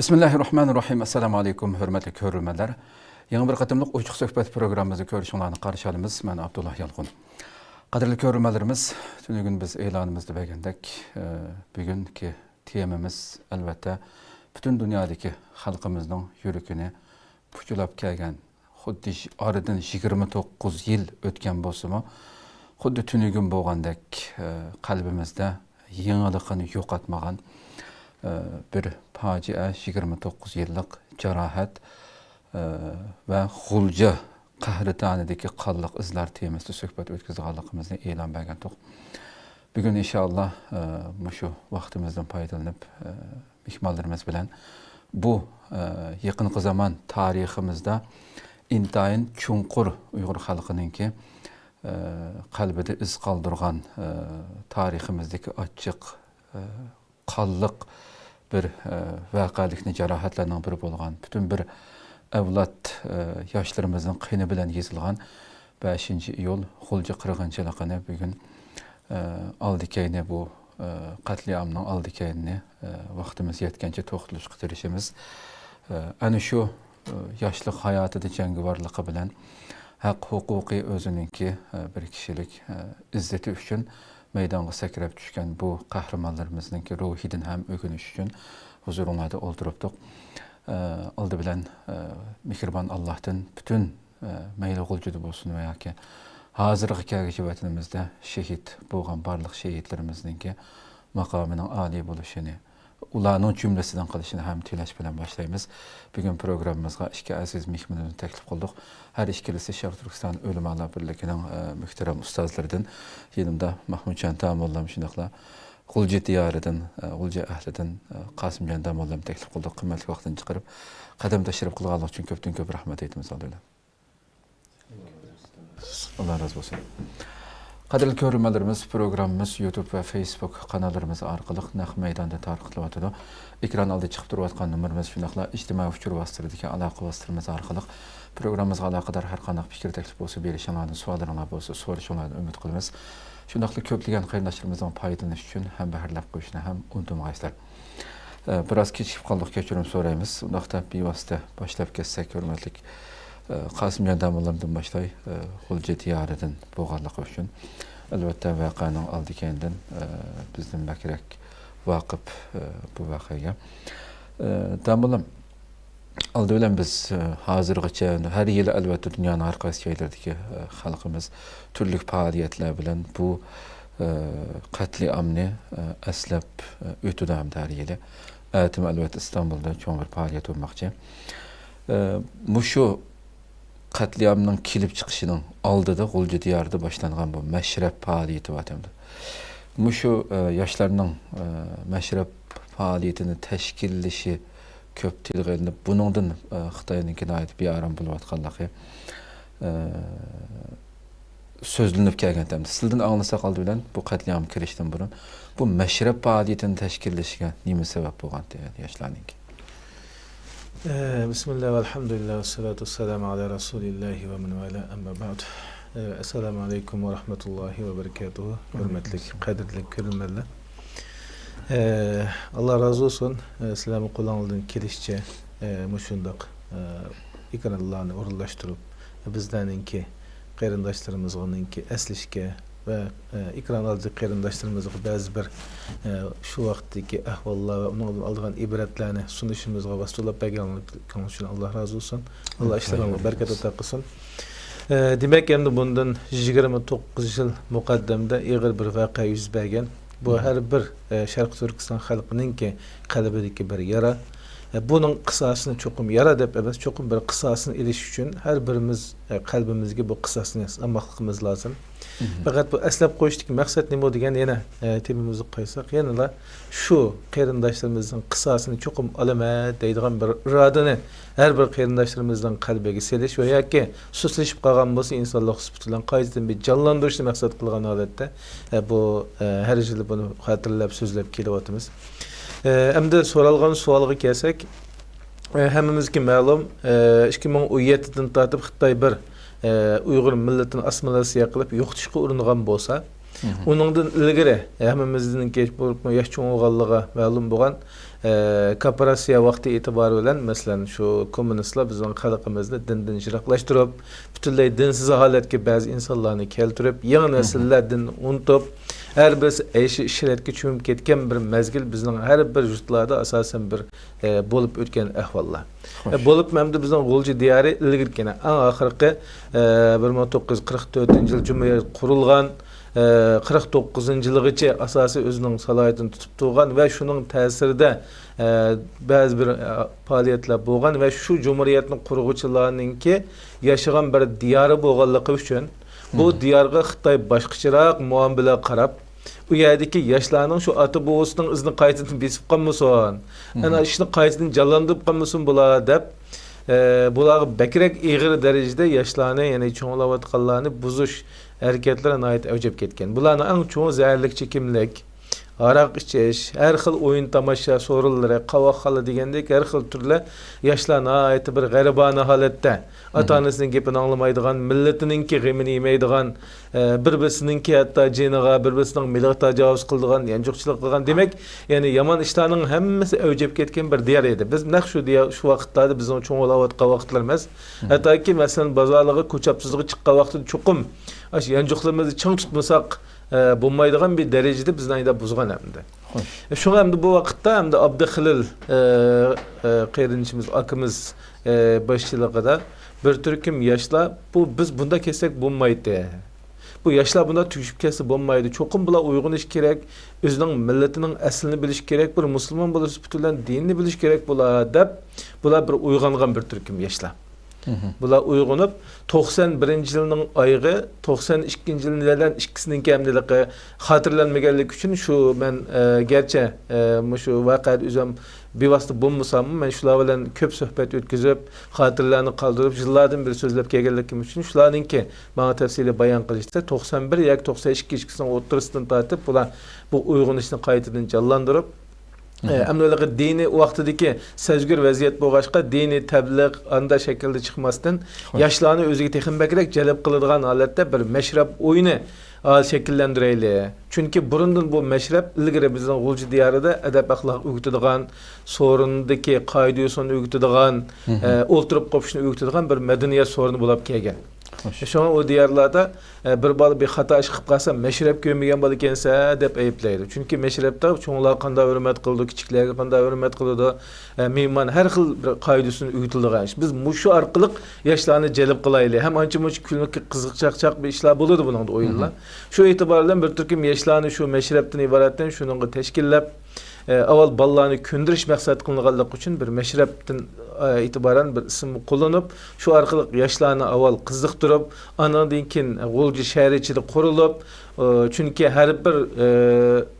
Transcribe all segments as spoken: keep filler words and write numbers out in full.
بىسمىللاھىررەھمانىررەھىم. ئەسسالامۇ ئەلەيكۇم، ھۆرمەتلىك كۆرۈرمەنلەر. يېڭى بىر قېتىملىق ئوچۇق سۆھبەت پروگراممىمىزدا كۆرۈشۈڭلارنى قارشى ئالىمىز. مەن ئابدۇللا يالقۇن. قەدىرلىك كۆرۈرمەنلىرىمىز، تۈنۈگۈن بىز ئېلانىمىزدا بەرگەندەك، ئە، بۈگۈنكى تېمىمىز، ئەلۋەتتە، پۈتۈن دۇنيادىكى خەلقىمىزنىڭ يۈرىكىنى پۇچىلاپ كەلگەن، خۇددى ژ-، ئارىدىن يىگىرمە توققۇز يىل ئۆتكەن بولسىمۇ، خۇددى تۈنۈگۈن بولغاندەك، ئە، قەلبىمىزدە يېڭىلىقىنى يوقاتمىغان، ئە، بىر پاجىئە، يىگىرمە توققۇز يىللىق جاراھەت، ئە، ۋە غۇلجا قەھرىتانىدىكى قانلىق ئىزلار تېمىسىدا سۆھبەت ئۆتكۈزىدىغانلىقىمىزنى ئېلان بەرگەنتۇق. بۈگۈن ئىنشائاللا، ئە، مۇشۇ ۋاقتىمىزدىن پايدىلىنىپ، ئە، مېھمانلىرىمىز بىلەن بۇ، ئە، يېقىنقى زامان تارىخىمىزدا ئىنتايىن چوڭقۇر ئۇيغۇر خەلقىنىڭكى، ئە، قەلبىدە ئىز قالدۇرغان، ئە، تارىخىمىزدىكى ئاچچىق، ئە، قانلىق بىر، ئە، ۋەقەلىكنى، جاراھەتلەرنىڭ بىرى بولغان، پۈتۈن بىر ئەۋلاد، ئە، ياشلىرىمىزنىڭ قېنى بىلەن يېزىلغان بەشىنچى ئىيۇل غۇلجا قىرغىنچىلىقىنى بۈگۈن، ئە، ئالدى كەينى بۇ، ئە، قەتلىئامنىڭ ئالدى كەينىنى، ئە، ۋاقتىمىز يەتكەنچە توختىتىشقا تىرىشىمىز. ئە، ئەنە شۇ، ئە، ياشلىق ھاياتىدا جەڭگىۋارلىقى بىلەن ھەق ھوقۇقى ئۆزىنىڭكى، ئە، بىر كىشىلىك، ئە، ئىززىتى ئۈچۈن مەيدانغا سەكرەپ چۈشكەن بۇ قەھرىمانلىرىمىزنىڭكى روھىدىن ھەم ئۆگىنىش ئۈچۈن ھۇزۇرۇڭلاردا ئولتۇرۇپتۇق. ئە، ئالدى بىلەن، ئە، مېھرىبان ئاللاھتىن پۈتۈن، ئە، مەيلى غۇلجىدا بولسۇن ۋە ياكى ھازىرغا كەلگۈچى ۋەتىنىمىزدە شېھىت بولغان بارلىق شېھىتلىرىمىزنىڭكى ماقامىنىڭ ئالىي بولۇشىنى، ئۇلارنىڭ جۈملىسىدىن قىلىشىنى ھەم تىلەش بىلەن باشلايمىز. بۈگۈن پروگراممىمىزغا ئىككى ئەزىز مېھمىنىمىزنى تەكلىپ قىلدۇق. ھەر ئىككىلىسى شەرقىي تۈركىستان ئۆلىمالار بىرلىكىنىڭ، ئە، مۇھتەرەم ئۇستازلىرىدىن، يېنىمدا مەھمۇتجان داموللام، شۇنداقلا غۇلجا دىيارىدىن، ئە، غۇلجا ئەھلىدىن، ئە، قاسىمجان داموللامنى تەكلىپ قىلدۇق. قىممەتلىك ۋاقتىنى چىقىرىپ، قەدەم تەشرىپ قىلغانلىقى ئۈچۈن كۆپتىن كۆپ رەھمەت ئېيتىمىز ئالدى بىلەن. ئاللا رازى بولسۇن. قەدىرلىك كۆرۈرمەنلىرىمىز، پروگراممىمىز يۇتۇب ۋە فېيسبۇك قاناللىرىمىز ئارقىلىق نەق مەيداندا تارقىتىلىۋاتىدۇ. ئېكران ئالدىدا چىقىپ تۇرۇۋاتقان نومۇرىمىز، شۇنداقلا ئىجتىمائىي ئۇچۇر ۋاسىتىلىرىدىكى ئالاقە ۋاسىتىلىرىمىز ئارقىلىق پروگراممىمىزغا ئالاقىدار ھەر قانداق پىكىر، تەكلىپ بولسا بېرىشىڭلاردىن، سوئاللىرىڭلار بولسا سورىشىڭلاردىن ئۈمىد قىلىمىز. شۇنداقلا كۆپلىگەن قېرىنداشلىرىمىزنىڭ پايدىلىنىشى ئۈچۈن ھەمبەھىرلەپ قويۇشنى ھەم ئۇنتۇمىغايسىلەر. ئە، بىراز كېچىكىپ قالدۇق، كەچۈرۈم سورايمىز. ئۇنداقتا بىۋاسىتە باشلاپ كەتسەك، ھۆرمەتلىك، ئە، قاسىمجان داموللامدىن باشلاي. ئە، غۇلجا دىيارىدىن بولغانلىقى ئۈچۈن، ئەلۋەتتە، ۋەقەنىڭ ئالدى كەينىدىن، ئە، بىزدىن بەكرەك ۋاقىپ، ئە، بۇ ۋەقەگە. ئە، داموللام، ئالدى بىلەن بىز، ئە، ھازىرغىچە ھەر يىلى، ئەلۋەتتە، دۇنيانىڭ ھەر قايسى جايلىرىدىكى، ئە، خەلقىمىز تۈرلۈك پائالىيەتلەر بىلەن بۇ، ئە، قەتلىئامنى، ئە، ئەسلەپ، ئە، ئۆتىدۇ ھەمدە ھەر يىلى. ئەتىمۇ، ئەلۋەتتە، ئىستانبۇلدا چوڭ بىر پائالىيەت بولماقچى. ئە، مۇشۇ قەتلىئامنىڭ كېلىپ چىقىشىنىڭ ئالدىدا غۇلجا دىيارىدا باشلانغان بۇ مەشرەپ پائالىيىتى بار ئەمدى. مۇشۇ، ئە، ياشلارنىڭ، ئە، مەشرەپ پائالىيىتىنى تەشكىللىشى كۆپ تىلغا ئېلىنىپ، بۇنىڭدىن، ئە، خىتاينىڭكى ناھايىتى بىئارام بولۇۋاتقانلىقى، ئە، سۆزلىنىپ كەلگەنتى. ئەمدى سىلىدىن ئاڭلىساق ئالدى بىلەن، بۇ قەتلىئامغا كىرىشتىن بۇرۇن بۇ مەشرەپ پائالىيىتىنى تەشكىللىشىگە نېمە سەۋەب بولغانتى ياشلارنىڭكى؟ ئە، بىسمىللا، ۋەلھەمدۇلىللا، ۋەسسالاتۇ ۋەسسالامۇ ئالا رەسۇلىللاھى ۋە مەن ۋالا، ئەمما بەئد. ئە، ئەسسالامۇ ئەلەيكۇم ۋە رەھمەتۇللاھى ۋە بەرىكاتۇھۇ. ھۆرمەتلىك، قەدىرلىك كۆرۈرمەنلەر. ئە، ئاللا رازى بولسۇن. ئە، سىلەرمۇ قولۇڭلاردىن كېلىشىچە، ئە، مۇشۇنداق، ئە، ئېكرانلارنى ئورۇنلاشتۇرۇپ، بىزلەرنىڭكى قېرىنداشلىرىمىزنىڭكى ئەسلىشكە ۋە، ئە، ئېكران ئالدىدىكى قېرىنداشلىرىمىزغا بەزى بىر، ئە، شۇ ۋاقىتتىكى ئەھۋاللار ۋە ئۇنىڭدىن ئالىدىغان ئىبرەتلەرنى سۇنۇشىمىزغا ۋاسىتە بولۇپ بەرگەنلىكىڭىز ئۈچۈن ئاللا رازى بولسۇن. ئاللا ئىشلىرىڭلارغا بەرىكەت ئاتا قىلسۇن. ئە، دېمەك، ئەمدى بۇندىن يىگىرمە توققۇز يىل مۇقەددەمدە ئېغىر بىر ۋەقە يۈز بەرگەن. بۇ ھەر بىر، ئە، شەرقىي تۈركىستان خەلقىنىڭكى قەلبىدىكى بىر يارا. ئە، بۇنىڭ قىساسىنى چوقۇم يارا دەپ ئەمەس، چوقۇم بىر قىساسىنى ئېلىش ئۈچۈن ھەر بىرىمىز، ئە، قەلبىمىزگە بۇ قىساسنى ياسىماقلىقىمىز لازىم. مهم. پەقەت بۇ ئەسلەپ قويۇشتىكى مەقسەت نېمە دېگەن يەنە، ئە، تېمىمىزغا قايتساق، يەنىلا شۇ قېرىنداشلىرىمىزنىڭ قىساسىنى چوقۇم ئالىمەن دەيدىغان بىر ئىرادىنى ھەر بىر قېرىنداشلىرىمىزنىڭ قەلبىگە سېلىش ۋە ياكى سۇسلىشىپ قالغان بولسا، ئىنسانلىق سۈپىتى بىلەن قايتىدىن بىر جانلاندۇرۇشنى مەقسەت قىلغان ھالەتتە، ئە، بۇ، ئە، ھەر يىلى بۇنى خاتىرىلەپ، سۆزلەپ كېلىۋاتىمىز. ئە، ئەمدى سورالغان سوئالغا كەلسەك، ئە، ھەممىمىزگە مەلۇم، ئە، ئىككى مىڭ ئون يەتتىدىن تارتىپ خىتاي بىر، ئە، ئۇيغۇر مىللىتىنى ئاسسىمىلياتسىيە قىلىپ يوقىتىشقا ئۇرۇنغان بولسا، ئۇنىڭدىن ئىلگىرى ھەممىمىزنىڭكى بولۇپمۇ ياش چوڭ بولغانلىقى مەلۇم بولغان، ئە، كوپىراتسىيە ۋاقتى ئېتىبارى بىلەن، مەسىلەن، شۇ كوممۇنىستلار بىزنىڭ خەلقىمىزنى دىندىن يىراقلاشتۇرۇپ، پۈتۈنلەي دىنسىز ھالەتكە بەزى ئىنسانلارنى كەلتۈرۈپ، يېڭى نەسىللەر دىننى ئۇنتۇپ، ھەر بىرسى ئەيش-ئىشرەتكە چۆمۈپ كەتكەن بىر مەزگىل بىزنىڭ ھەر بىر يۇرتلاردا ئاساسەن بىر، ئە، بولۇپ ئۆتكەن ئەھۋاللار. ئە، بولۇپمۇ ئەمدى بىزنىڭ غۇلجا دىيارى ئىلگىرىكىنە ئەڭ ئاخىرقى، ئە، بىر مىڭ توققۇز يۈز قىرىق تۆتىنچى يىل جۇمھۇرىيەت قۇرۇلغان، ئە، قىرىق توققۇزىنچى يىلىغىچە ئاساسىي ئۆزىنىڭ سالاھىيىتىنى تۇتۇپ تۇرغان ۋە شۇنىڭ تەسىرىدە، ئە، بەزى بىر، ئە، پائالىيەتلەر بولغان ۋە شۇ جۇمھۇرىيەتنى قۇرغۇچىلارنىڭكى ياشىغان بىر دىيارى بولغانلىقى ئۈچۈن، بۇ دىيارغا خىتاي باشقىچىراق مۇئامىلە قاراپ، ئۇ يەردىكى ياشلارنىڭ شۇ ئاتا بوۋىسىنىڭ ئىزىنى قايتىدىن بېسىپ قالمىسۇن، ئەنە ئىشنى قايتىدىن جانلاندۇرۇپ قالمىسۇن بۇلار دەپ، ئە، بۇلارغا بەكرەك ئېغىر دەرىجىدە ياشلارنى، يەنى چوڭلاۋاتقانلارنى بۇزۇش ھەرىكەتلىرى ناھايىتى ئەۋجىگە كەتكەن. بۇلارنىڭ ئەڭ چوڭ زەھەرلىك چېكىملىك، ھاراق ئىچىش، ھەر خىل ئويۇن تاماشا سورۇنلىرى، قاۋاقخانا دېگەندەك ھەر خىل تۈرلەر ياشلار ناھايىتى بىر غەرىبانە ھالەتتە، ئاتا-ئانىسىنىڭ گېپىنى ئاڭلىمايدىغان، مىللىتىنىڭكى غېمىنى يېمەيدىغان، ئە، بىر-بىرسىنىڭكى ھەتتا جېنىغا، بىر-بىرسىنىڭ مېلىغا تاجاۋۇز قىلىدىغان، يانچۇقچىلىق قىلغان، دېمەك، يەنى يامان ئىشلارنىڭ ھەممىسى ئەۋجىگە كەتكەن بىر دىيار ئىدى. بىز نەق شۇ دىيار، شۇ ۋاقىتلاردا بىزنىڭ چوڭ بولاۋاتقان ۋاقىتلىرىمىز. ھەتتاكى، مەسىلەن، بازارلارغا كوچا ئاپتوبۇسىغا چىققان ۋاقتىدا چوقۇم ئاشۇ يانچۇقلىرىمىزنى چىڭ تۇتمىساق، ئە، بولمايدىغان بىر دەرىجىدە بىزنى ئەيدەپ بۇزغان ئەمدى. شۇڭا ئەمدى بۇ ۋاقىتتا ئەمدى ئابدۇخېلىل، ئە، ئە، قېرىندىشىمىز، ئاكىمىز، ئە، باشچىلىقىدا بىر تۈركۈم ياشلار، بۇ، بىز بۇنداق كەتسەك بولمايتتى. بۇ ياشلار بۇنداق تۈگىشىپ كەتسە بولمايدۇ. چوقۇم بۇلار ئويغىنىشى كېرەك، ئۆزىنىڭ مىللىتىنىڭ ئەسلىنى بىلىشى كېرەك، بىر مۇسۇلمان بولۇشى پۈتۈن بىلەن دىننى بىلىشى كېرەك بۇلار دەپ، بۇلار بىر ئويغانغان بىر تۈركۈم ياشلار. بۇلار ئويغىنىپ، توقسان بىرىنچى يىلنىڭ ئايىغى، توقسان ئىككىنچى يىلنىڭ ھېلىقى خاتىرىلەنمىگەنلىكى ئۈچۈن شۇ مەن، ئە، گەرچە، ئە، مۇشۇ ۋەقەدە ئۆزۈم بىۋاسىتە بولمىساممۇ، مەن شۇلار بىلەن كۆپ سۆھبەت ئۆتكۈزۈپ، خاتىرىلەرنى قالدۇرۇپ، يىللاردىن بېرى سۆزلەپ كەلگەنلىكىم ئۈچۈن شۇلارنىڭكى ماڭا تەپسىلىي بايان قىلىشىچە، توقسان بىر ياكى توقسان ئىككى ئىككىسىنىڭ ئوتتۇرىسىدىن تارتىپ بۇلار بۇ ئويغىنىشنى قايتىدىن جانلاندۇرۇپ، ئە، ئەمدى ھېلىقى دىنىي ۋاقتىدىكى سەزگۈر ۋەزىيەت بولغاچقا، دىنىي تەبلىغ ئانداق شەكىلدە چىقماستىن، ياشلارنى ئۆزىگە تېخىمۇ بەكرەك جەلپ قىلىدىغان ھالەتتە بىر مەشرەپ ئويۇنى، ئە، شەكىللەندۈرەيلى. چۈنكى بۇرۇندىن بۇ مەشرەپ ئىلگىرى بىزنىڭ غۇلجا دىيارىدا ئەدەپ-ئەخلاق ئۆگىتىدىغان، سورۇندىكى قائىدە-يوسۇننى ئۆگىتىدىغان، ئە، ئولتۇرۇپ قوپۇشنى ئۆگىتىدىغان بىر مەدەنىيەت سورۇنى بولاپ كەلگەن. شۇڭا ئۇ دىيارلاردا، ئە، بىر بالا بىر خاتا ئىش قىلىپ قالسا، «مەشرەپ كۆرمىگەن بالا ئىكەنسەن» دەپ ئەيىبلەيدۇ. چۈنكى مەشرەپتە چوڭلارغا قانداق ھۆرمەت قىلىدۇ، كىچىكلەرگە قانداق ھۆرمەت قىلىدۇ، ئە، مېھمان ھەر خىل بىر قائىدە-يوسۇن ئۆگىتىلىدىغان ئىش. بىز مۇشۇ ئارقىلىق ياشلارنى جەلپ قىلايلى. ھەم ئانچە-مۇنچە كۈلكە، قىزىق چاقچاق بىر ئىشلار بولىدۇ بۇنىڭدا، ئويۇنلار. شۇ ئېتىبار بىلەن بىر تۈركۈم ياشلارنى شۇ مەشرەپتىن ئىبارەتتىن شۇنىڭغا تەشكىللەپ، ئە، ئاۋۋال بالىلارنى كۆندۈرۈش مەقسەت قىلىنغانلىقى ئۈچۈن بىر مەشرەپتىن، ئە، ئېتىبارەن بىر ئىسىمنى قوللىنىپ، شۇ ئارقىلىق ياشلارنى ئاۋۋال قىزىقتۇرۇپ، ئانىڭدىن كېيىن غۇلجا شەھىرى ئىچىدە قۇرۇلۇپ، ئە، چۈنكى ھەر بىر، ئە،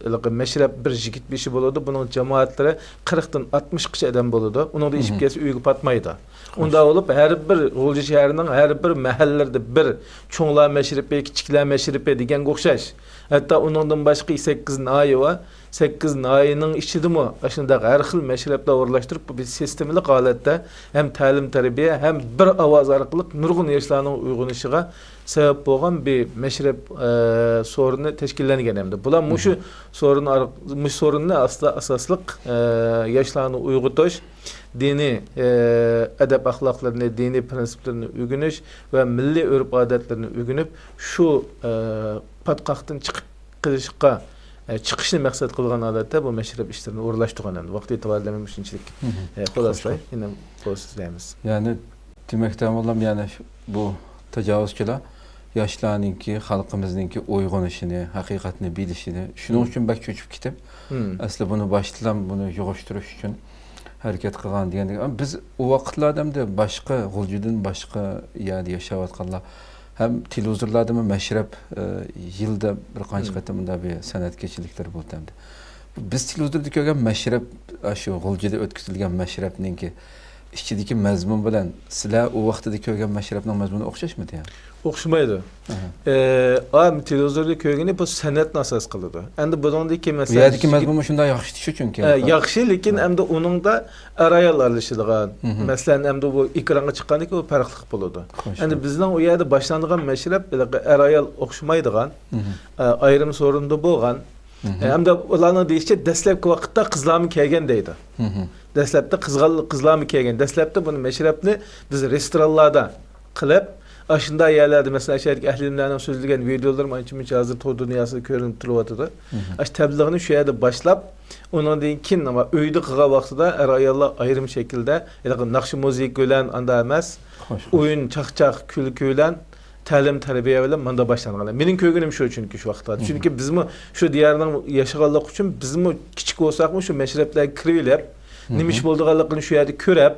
ھېلىقى مەشرەپ بىر يىگىت بېشى بولىدۇ، بۇنىڭ جامائەتلىرى قىرىقتىن ئاتمىشقىچە ئادەم بولىدۇ، ئۇنىڭدىن ئېشىپ كەتسە ئۆيگە پاتمايدۇ. ئۇنداق بولۇپ، ھەر بىر غۇلجا شەھىرىنىڭ ھەر بىر مەھەللىلىرىدە بىر چوڭلار مەشرىپى، كىچىكلەر مەشرىپى دېگەنگە ئوخشاش. ھەتتا ئۇنىڭدىن باشقا سەككىز ناھىيە بار. سەككىز ناھىيەنىڭ ئىچىدىمۇ ئاشۇنداق ھەر خىل مەشرەپلەر ئورۇنلاشتۇرۇپ، بۇ بىر سىستېمىلىق ھالەتتە ھەم تەلىم-تەربىيە، ھەم بىر ئاۋاز ئارقىلىق نۇرغۇن ياشلارنىڭ ئويغىنىشىغا سەۋەب بولغان بىر مەشرەپ، ئە، سورۇنى تەشكىللەنگەن ئەمدى. بۇلار مۇشۇ سورۇن ئار-، مۇشۇ سورۇننى ئاستا-، ئاساسلىق، ئە، ياشلارنى ئويغىتىش، دىنىي، ئە، ئەدەپ-ئەخلاقلىرىنى، دىنىي پىرىنسىپلىرىنى ئۆگىنىش ۋە مىللىي ئۆرپ-ئادەتلىرىنى ئۆگىنىپ، شۇ، ئە، پاتقاقتىن چىقىپ قېلىشقا، ئە، چىقىشنى مەقسەت قىلغان ھالەتتە بۇ مەشرەپ ئىشلىرىنى ئورۇنلاشتۇرغان ئەمدى. ۋاقىت ئېتىبارى بىلەن مۇشۇنچىلىك، مم. ئە، خۇلاسىلاي. يەنە قول سىزلەيمىز. يەنى دېمەكتە بولدۇم، يەنى بۇ تاجاۋۇزچىلار ياشلارنىڭكى، خەلقىمىزنىڭكى ئويغىنىشىنى، ھەقىقەتنى بىلىشىنى، شۇنىڭ ئۈچۈن بەك چۆچۈپ كېتىپ، ئەسلى بۇنى باشتىلا بۇنى يىغىشتۇرۇش ئۈچۈن ھەرىكەت قىلغان دېگەندەك. بىز ئۇ ۋاقىتلاردا ئەمدى باشقا، غۇلجىدىن باشقا يەردە ياشاۋاتقانلار ھەم تېلېۋىزورلاردىمۇ مەشرەپ، ئە، يىلدا بىر قانچە قېتىم مۇنداق بىر سەنئەت كېچىلىكلىرى بولدى ئەمدى. بىز تېلېۋىزوردا كۆرگەن مەشرەپ، ئاشۇ غۇلجىدا ئۆتكۈزۈلگەن مەشرەپنىڭكى ئىچىدىكى مەزمۇن بىلەن سىلەر ئۇ ۋاقتىدا كۆرگەن مەشرەپنىڭ مەزمۇنى ئوخشاشمىدى يا؟ ئوخشىمايدۇ. ئەھە. ئە، ئا، تېلېۋىزوردا كۆرگىنى بۇ سەنئەتنى ئاساس قىلىدۇ. ئەمدى بۇنىڭدىكى مەسىلە، بۇ يەردىكى مەزمۇنمۇ شۇنداق ياخشى چۈنكى. ئە، ياخشى، لېكىن ئەمدى ئۇنىڭدا ئەر-ئايال ئارىلىشىدىغان، مەسىلەن، ئەمدى بۇ ئېكرانغا چىققاندىكى ئۇ پەرقلىق بولىدۇ. خوش، ئەمدى بىزنىڭ ئۇ يەردە باشلانغان مەشرەپ ھېلىقى ئەر-ئايال ئوخشىمايدىغان، ئە، ئايرىم سورۇندا بولغان. ئە، ئەمدى ئۇلارنىڭ دېيىشىچە، دەسلەپكى ۋاقىتتا قىزلارمۇ كەلگەن دەيدۇ. دەسلەپتە قىزغال-، قىزلارمۇ كەلگەن. دەسلەپتە بۇنى مەشرەپنى بىز رېستورانلاردا قىلىپ، ئاشۇنداق يەرلەردە، مەسىلەن، ئاشۇ يەردىكى ئەھلى ئىلىملەرنىڭ سۆزلىگەن ۋىدېئولىرىمۇ ئانچە-مۇنچە ھازىر تور دۇنياسىدا كۆرۈنۈپ تۇرۇۋاتىدۇ. ئاشۇ تەبلىغنى شۇ يەردە باشلاپ، ئۇنىڭدىن كېيىن ئۆيدە قىلغان ۋاقتىدا ئەر-ئاياللار ئايرىم شەكىلدە، ھېلىقى ناخشا-مۇزىكا بىلەن، ئاندا ئەمەس، خوش، خوش، ئويۇن، چاقچاق، كۈلكە بىلەن تەلىم-تەربىيە بىلەن ماندا باشلانغان. مېنىڭ كۆرگىنىم شۇ، چۈنكى شۇ ۋاقىتتا. چۈنكى بىزمۇ شۇ دىيارنىڭ ياشىغانلىقى ئۈچۈن، بىزمۇ كىچىك بولساقمۇ شۇ مەشرەپلەرگە كىرىۋېلىپ، نېمە ئىش بولىدىغانلىقىنى شۇ يەردە كۆرۈپ،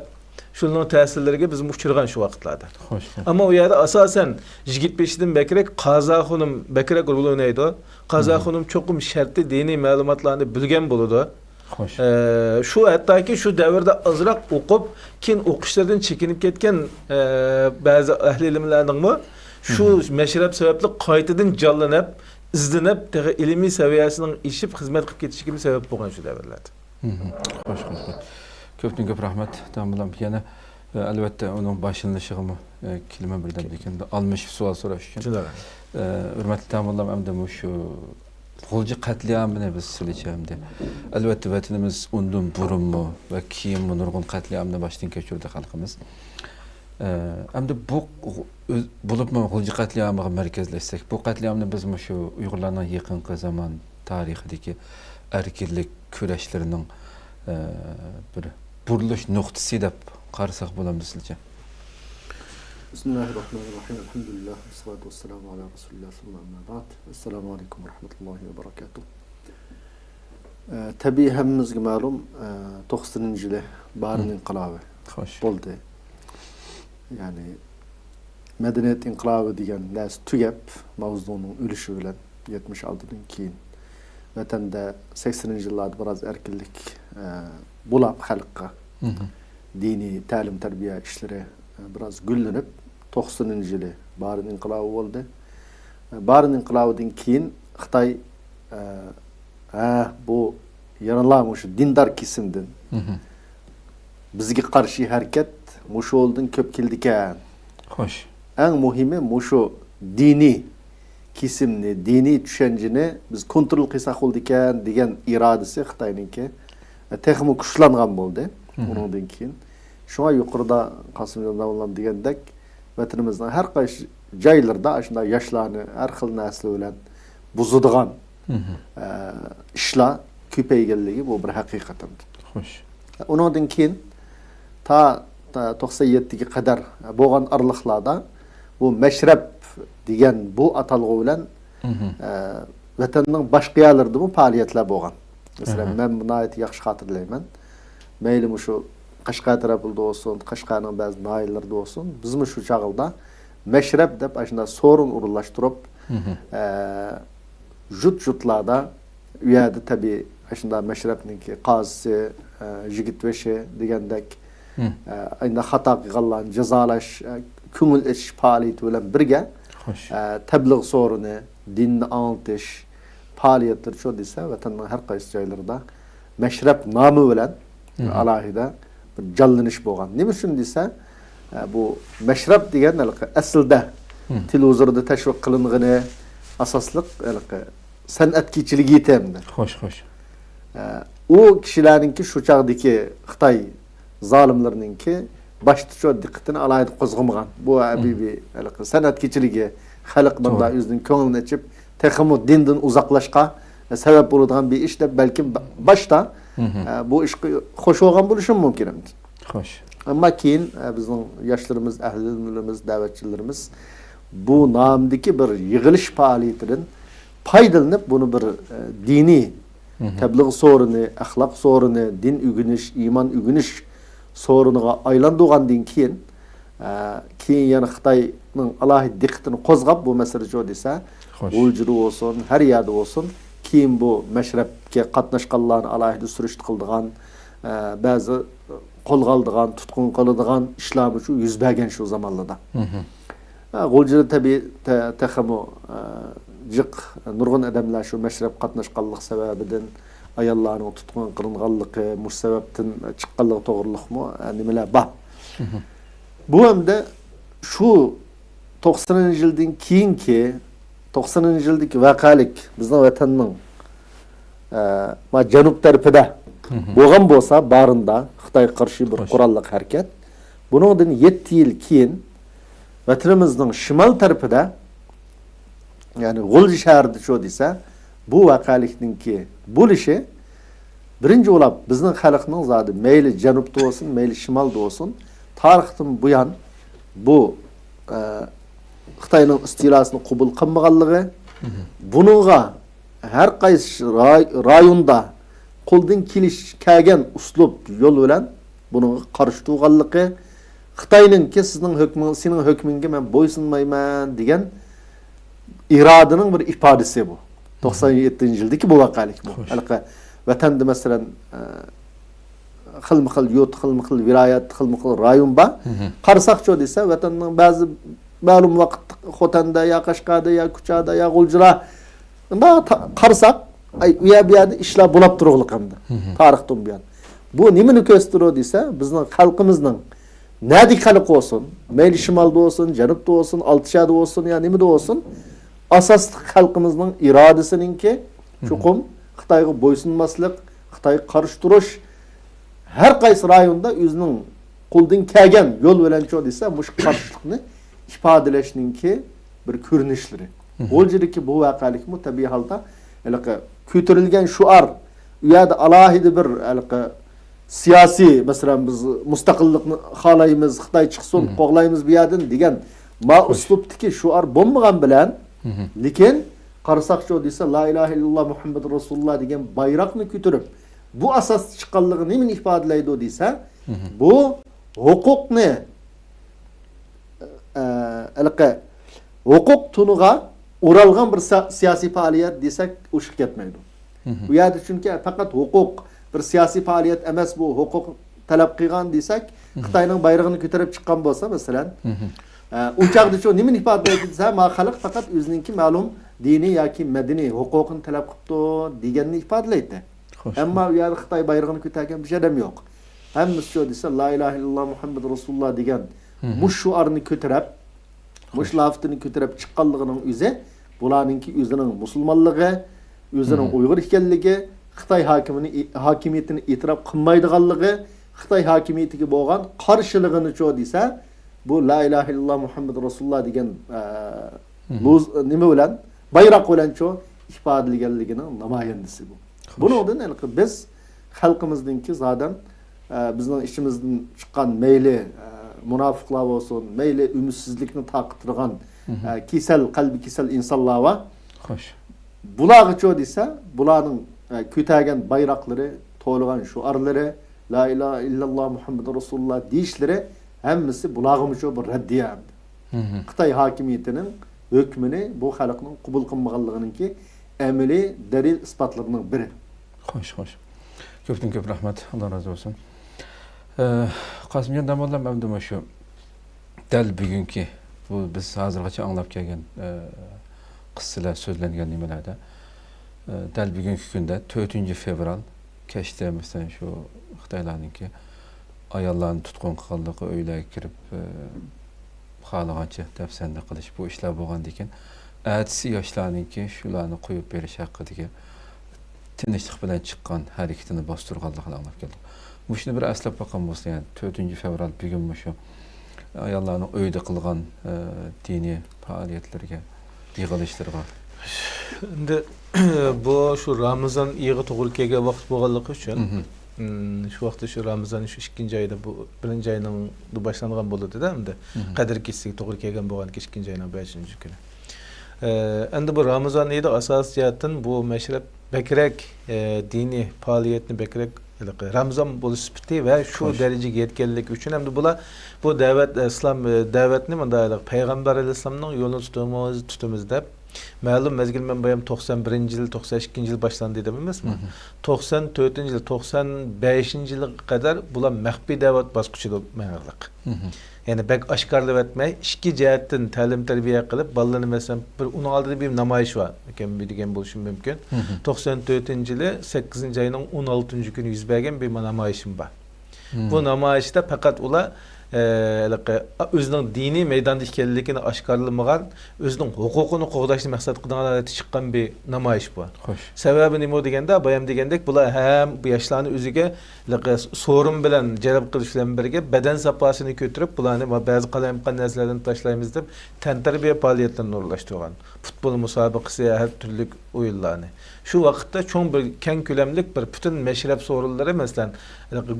شۇنىڭ تەسىرلىرىگە بىزمۇ ئۇچرىغان شۇ ۋاقىتلاردا. خوش، خوش. ئەمما ئۇ يەردە ئاساسەن يىگىت بېشىدىن بەكرەك قازا خانىم بەكرەك رول ئوينايدۇ. قازا خانىم چوقۇم شەرتلىك دىنىي مەلۇماتلارنى بىلگەن بولىدۇ. خوش. ئە، شۇ ھەتتاكى شۇ دەۋردە ئازراق ئوقۇپ، كېيىن ئوقۇشلىرىدىن چېكىنىپ كەتكەن، ئە، بەزى ئەھلى ئىلىملەرنىڭمۇ شۇ مەشرەپ سەۋەبلىك قايتىدىن جانلىنىپ، ئىزدىنىپ، تېخى ئىلمىي سەۋىيەسىنىڭ ئېشىپ خىزمەت قىلىپ كېتىشىگىمۇ سەۋەب بولغان شۇ دەۋرلەردە. خوش، خوش، خوش. كۆپتىن كۆپ رەھمەت، تامۇللام. يەنە، ئە، ئەلۋەتتە، ئۇنىڭ باشلىنىشىغىمۇ، ئە، كېلىمەن بىردەمدىن كېيىن. ئالمىشىپ سوئال سوراش ئۈچۈن. ئە، ھۆرمەتلىك تامۇللام، ئەمدى مۇشۇ غۇلجا قەتلىئامىنى بىز سىلىچە ئەمدى. ئەلۋەتتە، ۋەتىنىمىز ئۇندىن بۇرۇنمۇ ۋە كېيىنمۇ نۇرغۇن قەتلىئامنى باشتىن كەچۈردى خەلقىمىز. ئە، ئەمدى بۇ غۇ-، ئۆز-، بولۇپمۇ غۇلجا قەتلىئامىغا مەركەزلەشسەك، بۇ قەتلىئامنى بىز مۇشۇ ئۇيغۇرلارنىڭ يېقىنقى زامان تارىخىدىكى ئەركىنلىك كۈرەشلىرىنىڭ، ئە، بىر بۇرۇلۇش نۇقتىسى دەپ قارىساق بولامدۇ سىلچە؟ بىسمىللاھىررەھمانىررەھىم. ئەلھەمدۇلىللاھ، ۋەسسالاتۇ ۋەسسالامۇ ئەلا رەسۇلىللاھ، سۇممە ئەمما بەئد. ئەسسالامۇ ئەلەيكۇم ۋەرەھمەتۇللاھى ۋەبەرەكاتۇھ. ئە، تەبىئىي ھەممىمىزگە مەلۇم، ئە، توقسىنىنچى يىلى بارىن ئىنقىلابى بولدى. يەنى مەدەنىيەت ئىنقىلابى دېگەن نەرسە تۈگەپ، ماۋزېدۇڭنىڭ ئۆلۈشى بىلەن يەتمىش ئالتىدىن كېيىن ۋەتەندە سەكسىنىنچى يىللاردا بىراز ئەركىنلىك، ئە، بولاپ خەلققە دىنىي تەلىم-تەربىيە ئىشلىرى، ئە، بىراز گۈللىنىپ، توقسىنىنچى يىلى بارىن ئىنقىلابى بولدى. ئە، بارىن ئىنقىلابىدىن كېيىن خىتاي، ئە، ھە، بۇ يەنىلا مۇشۇ دىندار كېسىمدىن بىزگە قارشى ھەرىكەت مۇشۇ يولدىن كۆپ كېلىدىكەن. خوش. ئەڭ مۇھىمى مۇشۇ دىنىي كېسىمنى، دىنىي چۈشەنچىنى بىز كونترول قىلساق بولىدىكەن دېگەن ئىرادىسى خىتاينىڭكى تېخىمۇ كۈچلەنگەن بولدى ئۇنىڭدىن كېيىن. شۇڭا يۇقىرىدا قاسىمجان داۋۇللام دېگەندەك، ۋەتىنىمىزنىڭ ھەر قايسى جايلىرىدا ئاشۇنداق ياشلارنى ھەر خىل نەرسىلەر بىلەن بۇزىدىغان، ئە، ئىشلار كۆپەيگەنلىكى بۇ بىر ھەقىقەت ئەمدى. خوش. ئۇنىڭدىن كېيىن تا، تا توقسان يەتتىگە قەدەر بولغان ئارىلىقلاردا بۇ مەشرەپ دېگەن بۇ ئاتالغۇ بىلەن، ئە، ۋەتەننىڭ باشقا يەرلىرىدىمۇ پائالىيەتلەر بولغان. مەسىلەن، مەن ناھايىتى ياخشى خاتىرىلەيمەن. مەيلى مۇشۇ قەشقەر تەرەپلىرىدە بولسۇن، قەشقەرنىڭ بەزى ناھىيەلىرىدە بولسۇن، بىزمۇ شۇ چاغلاردا مەشرەپ دەپ ئاشۇنداق سورۇن ئورۇنلاشتۇرۇپ، ئە، ژۇت-ژۇتلاردا، ئۇ يەردە تەبىئىي ئاشۇنداق مەشرەپنىڭكى قازىسى، ئە، يىگىت بېشى دېگەندەك، ئە، ئاينا خاتا قىلغانلارنى جازالاش، ئە، كۆڭۈل ئېچىش پائالىيىتى بىلەن بىرگە، ئە، تەبلىغ سورۇنى، دىننى ئاڭلىتىش پائالىيەتلىرىچۇ دېسە، ۋەتەننىڭ ھەر قايسى جايلىرىدا مەشرەپ نامى بىلەن ئالاھىدە بىر جانلىنىش بولغان. نېمە ئۈچۈن دېسە، ئە، بۇ مەشرەپ دېگەن ھېلىقى ئەسلىدە تېلېۋىزوردا تەشۋىق قىلىنغىنى ئاساسلىق ھېلىقى سەنئەت كېچىلىكى ئىدى ئەمدى. خوش، خوش. ئە، ئۇ كىشىلەرنىڭكى شۇ چاغدىكى خىتاي زالىملىرىنىڭكى باشتىچۇ دىققىتىنى ئالاھىدە قوزغىمىغان. بۇ ھەبىبىي ھېلىقى سەنئەت كېچىلىكى، خەلق مۇنداق ئۆزىنىڭ كۆڭلىنى ئېچىپ، تېخىمۇ دىندىن ئۇزاقلاشقا سەۋەب بولىدىغان بىر ئىش دەپ بەلكىم باشتا، ئە، بۇ ئىشقا خوش بولغان بولۇشىمۇ مۇمكىن ئەمدى. خوش. ئەمما كېيىن، ئە، بىزنىڭ ياشلىرىمىز، ئەھلى ئىلىملىرىمىز، دەۋەتچىلىرىمىز بۇ نامدىكى بىر يىغىلىش پائالىيىتىدىن پايدىلىنىپ، بۇنى بىر، ئە، دىنىي تەبلىغ سورۇنى، ئەخلاق سورۇنى، دىن ئۆگىنىش، ئىمان ئۆگىنىش سورۇنىغا ئايلاندۇرغاندىن كېيىن، ئە، كېيىن يەنە خىتاينىڭ ئالاھىدە دىققىتىنى قوزغاپ، بۇ مەسىلىچۇ دېسە، خوش. غۇلجىدا بولسۇن، ھەر يەردە بولسۇن، كېيىن بۇ مەشرەپكە قاتناشقانلارنى ئالاھىدە سۈرۈشتە قىلىدىغان، ئە، بەزى قولغا ئالىدىغان، تۇتقۇن قىلىدىغان ئىشلارمۇ شۇ يۈز بەرگەن شۇ زامانلىرىدا. ھە، غۇلجىدا تەبىئىي تېخىمۇ جىق نۇرغۇن ئادەملەر شۇ مەشرەپ قاتناشقانلىق سەۋەبىدىن ئاياللارنىڭ تۇتقۇن قىلىنغانلىقى، مۇشۇ سەۋەبتىن چىققانلىقى توغرىلىقمۇ نېمىلەر بار. بۇ ھەمدە شۇ توقسىنىنچى يىلدىن كېيىنكى، توقسىنىنچى يىلدىكى ۋەقەلىك بىزنىڭ ۋەتەننىڭ، ئە، ما جەنۇب تەرىپىدە بولغان بولسا، بارىندا خىتايغا قارشى بىر قوراللىق ھەرىكەت. بۇنىڭدىن يەتتە يىل كېيىن ۋەتىنىمىزنىڭ شىمال تەرىپىدە، يەنى غۇلجا شەھىرىدىچۇ دېسە، بۇ ۋەقەلىكنىڭكى بولۇشى، بىرىنچى بولاپ بىزنىڭ خەلقنىڭ زادى مەيلى جەنۇبتا بولسۇن، مەيلى شىمالدا بولسۇن، تارىختىن بۇيان بۇ، ئە، خىتاينىڭ ئىستىلاسىنى قوبۇل قىلمىغانلىقى، بۇنىڭغا ھەر قايسى راي-، رايوندا قولدىن كېلىش، كەلگەن ئۇسلۇب، يول بىلەن بۇنىڭغا قارشى تۇرغانلىقى، خىتاينىڭكى سىزنىڭ ھۆكمىڭ-، سېنىڭ ھۆكمۈڭگە مەن بويسۇنمايمەن دېگەن ئىرادىنىڭ بىر ئىپادىسى بۇ. توقسان يەتتىنچى يىلدىكى بۇ ۋەقەلىك بۇ. ھەلقە ۋەتەندە مەسىلەن، ئە، خىلمۇ خىل يۇرت، خىلمۇ خىل ۋىلايەت، خىلمۇ خىل رايون بار. قارىساقچۇ دېسە، ۋەتەننىڭ بەزى مەلۇم ۋاقىت خوتەندە يا قەشقەردە يا كۇچادا يا غۇلجىدا، مۇنداق تا-، قارىساق، ئاي، ئۇ يەر بۇ يەردە ئىشلار بولاپ تۇرغۇلۇق ئەمدى. تارىختىن بۇيان. بۇ نېمىنى كۆرسىتىدۇ دېسە، بىزنىڭ خەلقىمىزنىڭ نەدىكى خەلق بولسۇن، مەيلى شىمالدا بولسۇن، جەنۇبتا بولسۇن، ئالتىشەدە بولسۇن يا نېمىدە بولسۇن، ئاساسلىق خەلقىمىزنىڭ ئىرادىسىنىڭكى چوقۇم خىتايغا بويسۇنماسلىق، خىتايغا قارشى تۇرۇش، ھەر قايسى رايوندا ئۆزىنىڭ قولىدىن كەلگەن يول بىلەنچۇ دېسە، مۇشۇ قارشىلىقنى ئىپادىلەشنىڭكى بىر كۆرۈنۈشلىرى. غۇلجىدىكى بۇ ۋەقەلىكمۇ تەبىئىي ھالدا ھېلىقى كۆتۈرۈلگەن شوئار، ئۇ يەردە ئالاھىدە بىر ھېلىقى سىياسىي، مەسىلەن، بىز مۇستەقىللىقنى خالايمىز، خىتاي چىقسۇن، قوغلايمىز بۇ يەردىن دېگەن ما ئۇسلۇبتىكى شوئار بولمىغان بىلەن، لېكىن قارىساقچۇ دېسە، لا ئىلاھە ئىللاللا مۇھەممەدۇر رەسۇلۇللا دېگەن بايراقنى كۆتۈرۈپ، بۇ ئاساستا چىققانلىقى نېمىنى ئىپادىلەيدۇ دېسە، بۇ ھوقۇقنى، ئە، ھېلىقى ھوقۇق تونىغا ئورالغان بىر سا-، سىياسىي پائالىيەت دېسەك، ئوشۇق كەتمەيدۇ. بۇ يەردە چۈنكى پەقەت ھوقۇق، بىر سىياسىي پائالىيەت ئەمەس، بۇ ھوقۇق تەلەپ قىلغان دېسەك، خىتاينىڭ بايرىقىنى كۆتۈرۈپ چىققان بولسا، مەسىلەن، ئە، ئۇ چاغدىچۇ نېمىنى ئىپادىلەيدۇ دېسە، ما خەلق پەقەت ئۆزىنىڭكى مەلۇم دىنىي ياكى مەدەنىي ھوقۇقىنى تەلەپ قىپتۇ دېگەننى ئىپادىلەيتتى. ئەمما ئۇ يەردە خىتاي بايرىقىنى كۆتەرگەن بىر ئادەم يوق. ھەممىسىچۇ دېسە، لا ئىلاھە ئىللاللا مۇھەممەدۇر رەسۇلۇللا دېگەن مۇشۇ شوئارنى كۆتۈرۈپ، مۇشۇ لافتىنى كۆتۈرۈپ چىققانلىقىنىڭ ئۆزى، بۇلارنىڭكى ئۆزىنىڭ مۇسۇلمانلىقى، ئۆزىنىڭ ئۇيغۇر ئىكەنلىكى، خىتاي ھاكىمىنى، ھاكىمىيىتىنى ئېتىراپ قىلمايدىغانلىقى، خىتاي ھاكىمىيىتىگە بولغان قارشىلىقىنىچۇ دېسە، بۇ لا ئىلاھە ئىللاللا مۇھەممەد رەسۇلۇللا دېگەن، ئە، لۇز-، نېمە بىلەن، بايراق بىلەنچۇ ئىپادىلىگەنلىكىنىڭ نامايەندىسى بۇ. بۇنىڭدىن ھېلىقى بىز خەلقىمىزنىڭكى زادەن، ئە، بىزنىڭ ئىچىمىزدىن چىققان مەيلى، ئە، مۇناپىقلار بولسۇن، مەيلى ئۈمىدسىزلىكنى تارقىتىدىغان، ئە، كېسەل، قەلبى كېسەل ئىنسانلار بار. بۇلارغىچۇ دېسە، بۇلارنىڭ، ئە، كۆتەرگەن بايراقلىرى، تولىغان شوئارلىرى، لا ئىلاھە ئىللاللا مۇھەممەدۇر رەسۇلۇللا دېيىشلىرى ھەممىسى بۇلارغىمۇچۇ بىر رەددىيە ئەمدى. خىتاي ھاكىمىيىتىنىڭ ھۆكمىنى بۇ خەلقنىڭ قوبۇل قىلمىغانلىقىنىڭكى ئەمەلىي دەلىل ئىسپاتلىرىنىڭ بىرى. خوش، خوش. كۆپتىن كۆپ رەھمەت. ئاللا رازى بولسۇن. ئە، قاسىمجان داموللام ئەمدى مۇشۇ دەل بۈگۈنكى، بۇ بىز ھازىرغىچە ئاڭلاپ كەلگەن، ئە، قىسسىلەر، سۆزلەنگەن نېمىلەردە، ئە، دەل بۈگۈنكى كۈندە تۆتىنچى فېۋرال كەچتە، مەسىلەن، شۇ خىتايلارنىڭكى ئاياللارنى تۇتقۇن قىلغانلىقى، ئۆيلەرگە كىرىپ، ئە، خالىغانچە دەپسەندە قىلىش، بۇ ئىشلار بولغاندىكىن، ئەتىسى ياشلارنىڭكى شۇلارنى قويۇپ بېرىش ھەققىدىكى تىنچلىق بىلەن چىققان ھەرىكىتىنى باستۇرغانلىقىنى ئاڭلاپ كەلدۇق. مۇشۇنى بىر ئەسلەپ باققان بولسا، يەنى تۆتىنچى فېۋرال بۈگۈن مۇشۇ ئاياللارنىڭ ئۆيىدە قىلغان، ئە، دىنىي پائالىيەتلىرىگە، يىغىلىشلىرىغا. ئەمدى بۇ شۇ رامىزان ئېيىغا توغرا كەلگەن ۋاقىت بولغانلىقى ئۈچۈن، مم، شۇ ۋاقىتتا شۇ رامىزان شۇ ئىككىنچى ئايدا، بۇ بىرىنچى ئاينىڭ باشلانغان بولىدۇ-دە، ئەمدى قەدىر كېچىسىگە توغرا كەلگەن بولغان ئىككىنچى ئاينىڭ بەشىنچى كۈنى. ئە، ئەمدى بۇ رامىزان ئېيىدا ئاساسىي جەھەتتىن بۇ مەشرەپ بەكرەك، ئە، دىنىي پائالىيەتنى بەكرەك ھېلىقى رامىزان بولۇش سۈپىتى ۋە شۇ دەرىجىگە يەتكەنلىكى ئۈچۈن ھەمدە بۇلار بۇ دەۋەت، ئىسلام، ئە، دەۋەتنى مۇنداق ھېلىقى پەيغەمبەر ئەلەيھىسسالامنىڭ يولىنى تۇتىمىز، تۇتىمىز دەپ، مەلۇم مەزگىل مەن بايام توقسان بىرىنچى يىل، توقسان ئىككىنچى يىل باشلاندى دېدىم ئەمەسمۇ؟ مم. توقسان تۆتىنچى يىل، توقسان بەشىنچى يىلغا قەدەر بۇلار مەخپىي دەۋەت باسقۇچىدا مېڭىلدى. مم. يەنى بەك ئاشكارىلىۋەتمەي، ئىككى جەھەتتىن تەلىم-تەربىيە قىلىپ، بالىلارنى، مەسىلەن، بىر ئۇنىڭ ئالدىدا بىر نامايىش بار ئىكەن، بىر دېگەن بولۇشى مۇمكىن. مم. توقسان تۆتىنچى يىلى سەككىزىنچى ئاينىڭ ئون ئالتىنچى كۈنى يۈز بەرگەن بىر نامايىشىم بار. مم. بۇ نامايىشتا پەقەت ئۇلار، ئە، ھېلىقى، ئۆزىنىڭ دىنىي مەيداندا ئىكەنلىكىنى ئاشكارىلىمىغان، ئۆزىنىڭ ھوقۇقىنى قوغداشنى مەقسەت قىلىدىغان ھالەتتە چىققان بىر نامايىش بۇ. خوش. سەۋەبى نېمە دېگەندە، بايام دېگەندەك، بۇلار ھەم بۇ ياشلارنى ئۆزىگە ھېلىقى سورۇن بىلەن جەلپ قىلىش بىلەن بىرگە، بەدەن ساپاسىنى كۆتۈرۈپ، بۇلارنى بەزى قالايمىقان نەرسىلەردىن تاشلايمىز دەپ، تەنتەربىيە پائالىيەتلىرىنى ئورۇنلاشتۇرغان. پۇتبول مۇسابىقىسى، ھەر تۈرلۈك ئويۇنلارنى. شۇ ۋاقىتتا چوڭ بىر، كەڭ كۆلەملىك بىر پۈتۈن مەشرەپ سورۇنلىرى، مەسىلەن،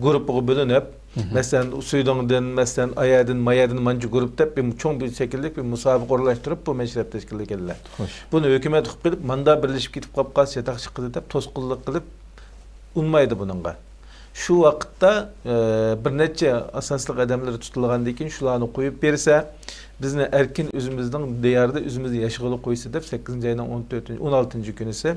گۇرۇپپىغا بۆلۈنۈپ، مم. مەسىلەن، سۈيدۈڭدىن، مەسىلەن، ئايەدىن، مايەدىن مانچە گۇرۇپپا دەپ بىر چوڭ بىر شەكىللىك بىر مۇسابىقە ئورۇنلاشتۇرۇپ، بۇ مەشرەپ تەشكىللىگەنلەر. خوش. بۇنى ھۆكۈمەت ئۇقۇپ قېلىپ، ماندا بىرلىشىپ كېتىپ قاپ قالسا، چاتاق چىقىدۇ دەپ توسقۇنلۇق قىلىپ، ئۇنىمايدۇ بۇنىڭغا. شۇ ۋاقىتتا، ئە، بىر نەچچە ئاساسلىق ئادەملىرى تۇتۇلغاندىن كېيىن، شۇلارنى قويۇپ بەرسە، بىزنى ئەركىن ئۆزىمىزنىڭ دىيارىدا ئۆزىمىزنى ياشىغىلى قويسا دەپ، سەككىزىنچى ئاينىڭ ئون تۆتىنچى، ئون ئالتىنچى كۈنىسى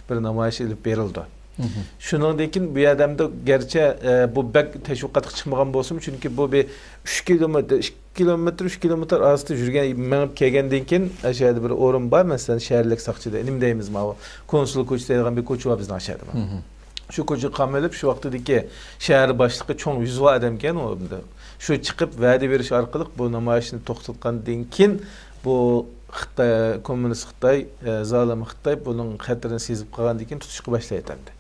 بىر نامايىش ئېلىپ بېرىلىدۇ. مم. شۇنىڭدىن كېيىن بۇ يەردە ئەمدى گەرچە، ئە، بۇ بەك تەشۋىقاتقا چىقمىغان بولسىمۇ، چۈنكى بۇ بىر ئۈچ كىلومېتىر، ئىككى كىلومېتىر، ئۈچ كىلومېتىر ئارىسىدا يۈرگەن، مېڭىپ كەلگەندىن كېيىن، ئاشۇ يەردە بىر ئورۇن بار، مەسىلەن، شەھەرلىك ساقچىدا، نېمە دەيمىز، ماۋۇ كونسۇل كوچىسى دەيدىغان بىر كوچا بار بىزنىڭ شەھەردە. مم. شۇ كوچىغا قامىلىپ، شۇ ۋاقتىدىكى شەھەر باشلىقى، چوڭ يۈزى بار ئادەمكەن ئۇ. شۇ چىقىپ ۋەدە بېرىش ئارقىلىق بۇ نامايىشنى توختاتقاندىن كېيىن، بۇ خىتاي، كوممۇنىست خىتاي، ئە، زالىم خىتاي بۇنىڭ خەتىرىنى سېزىپ قالغاندىن كېيىن تۇتۇشقا باشلايتتى.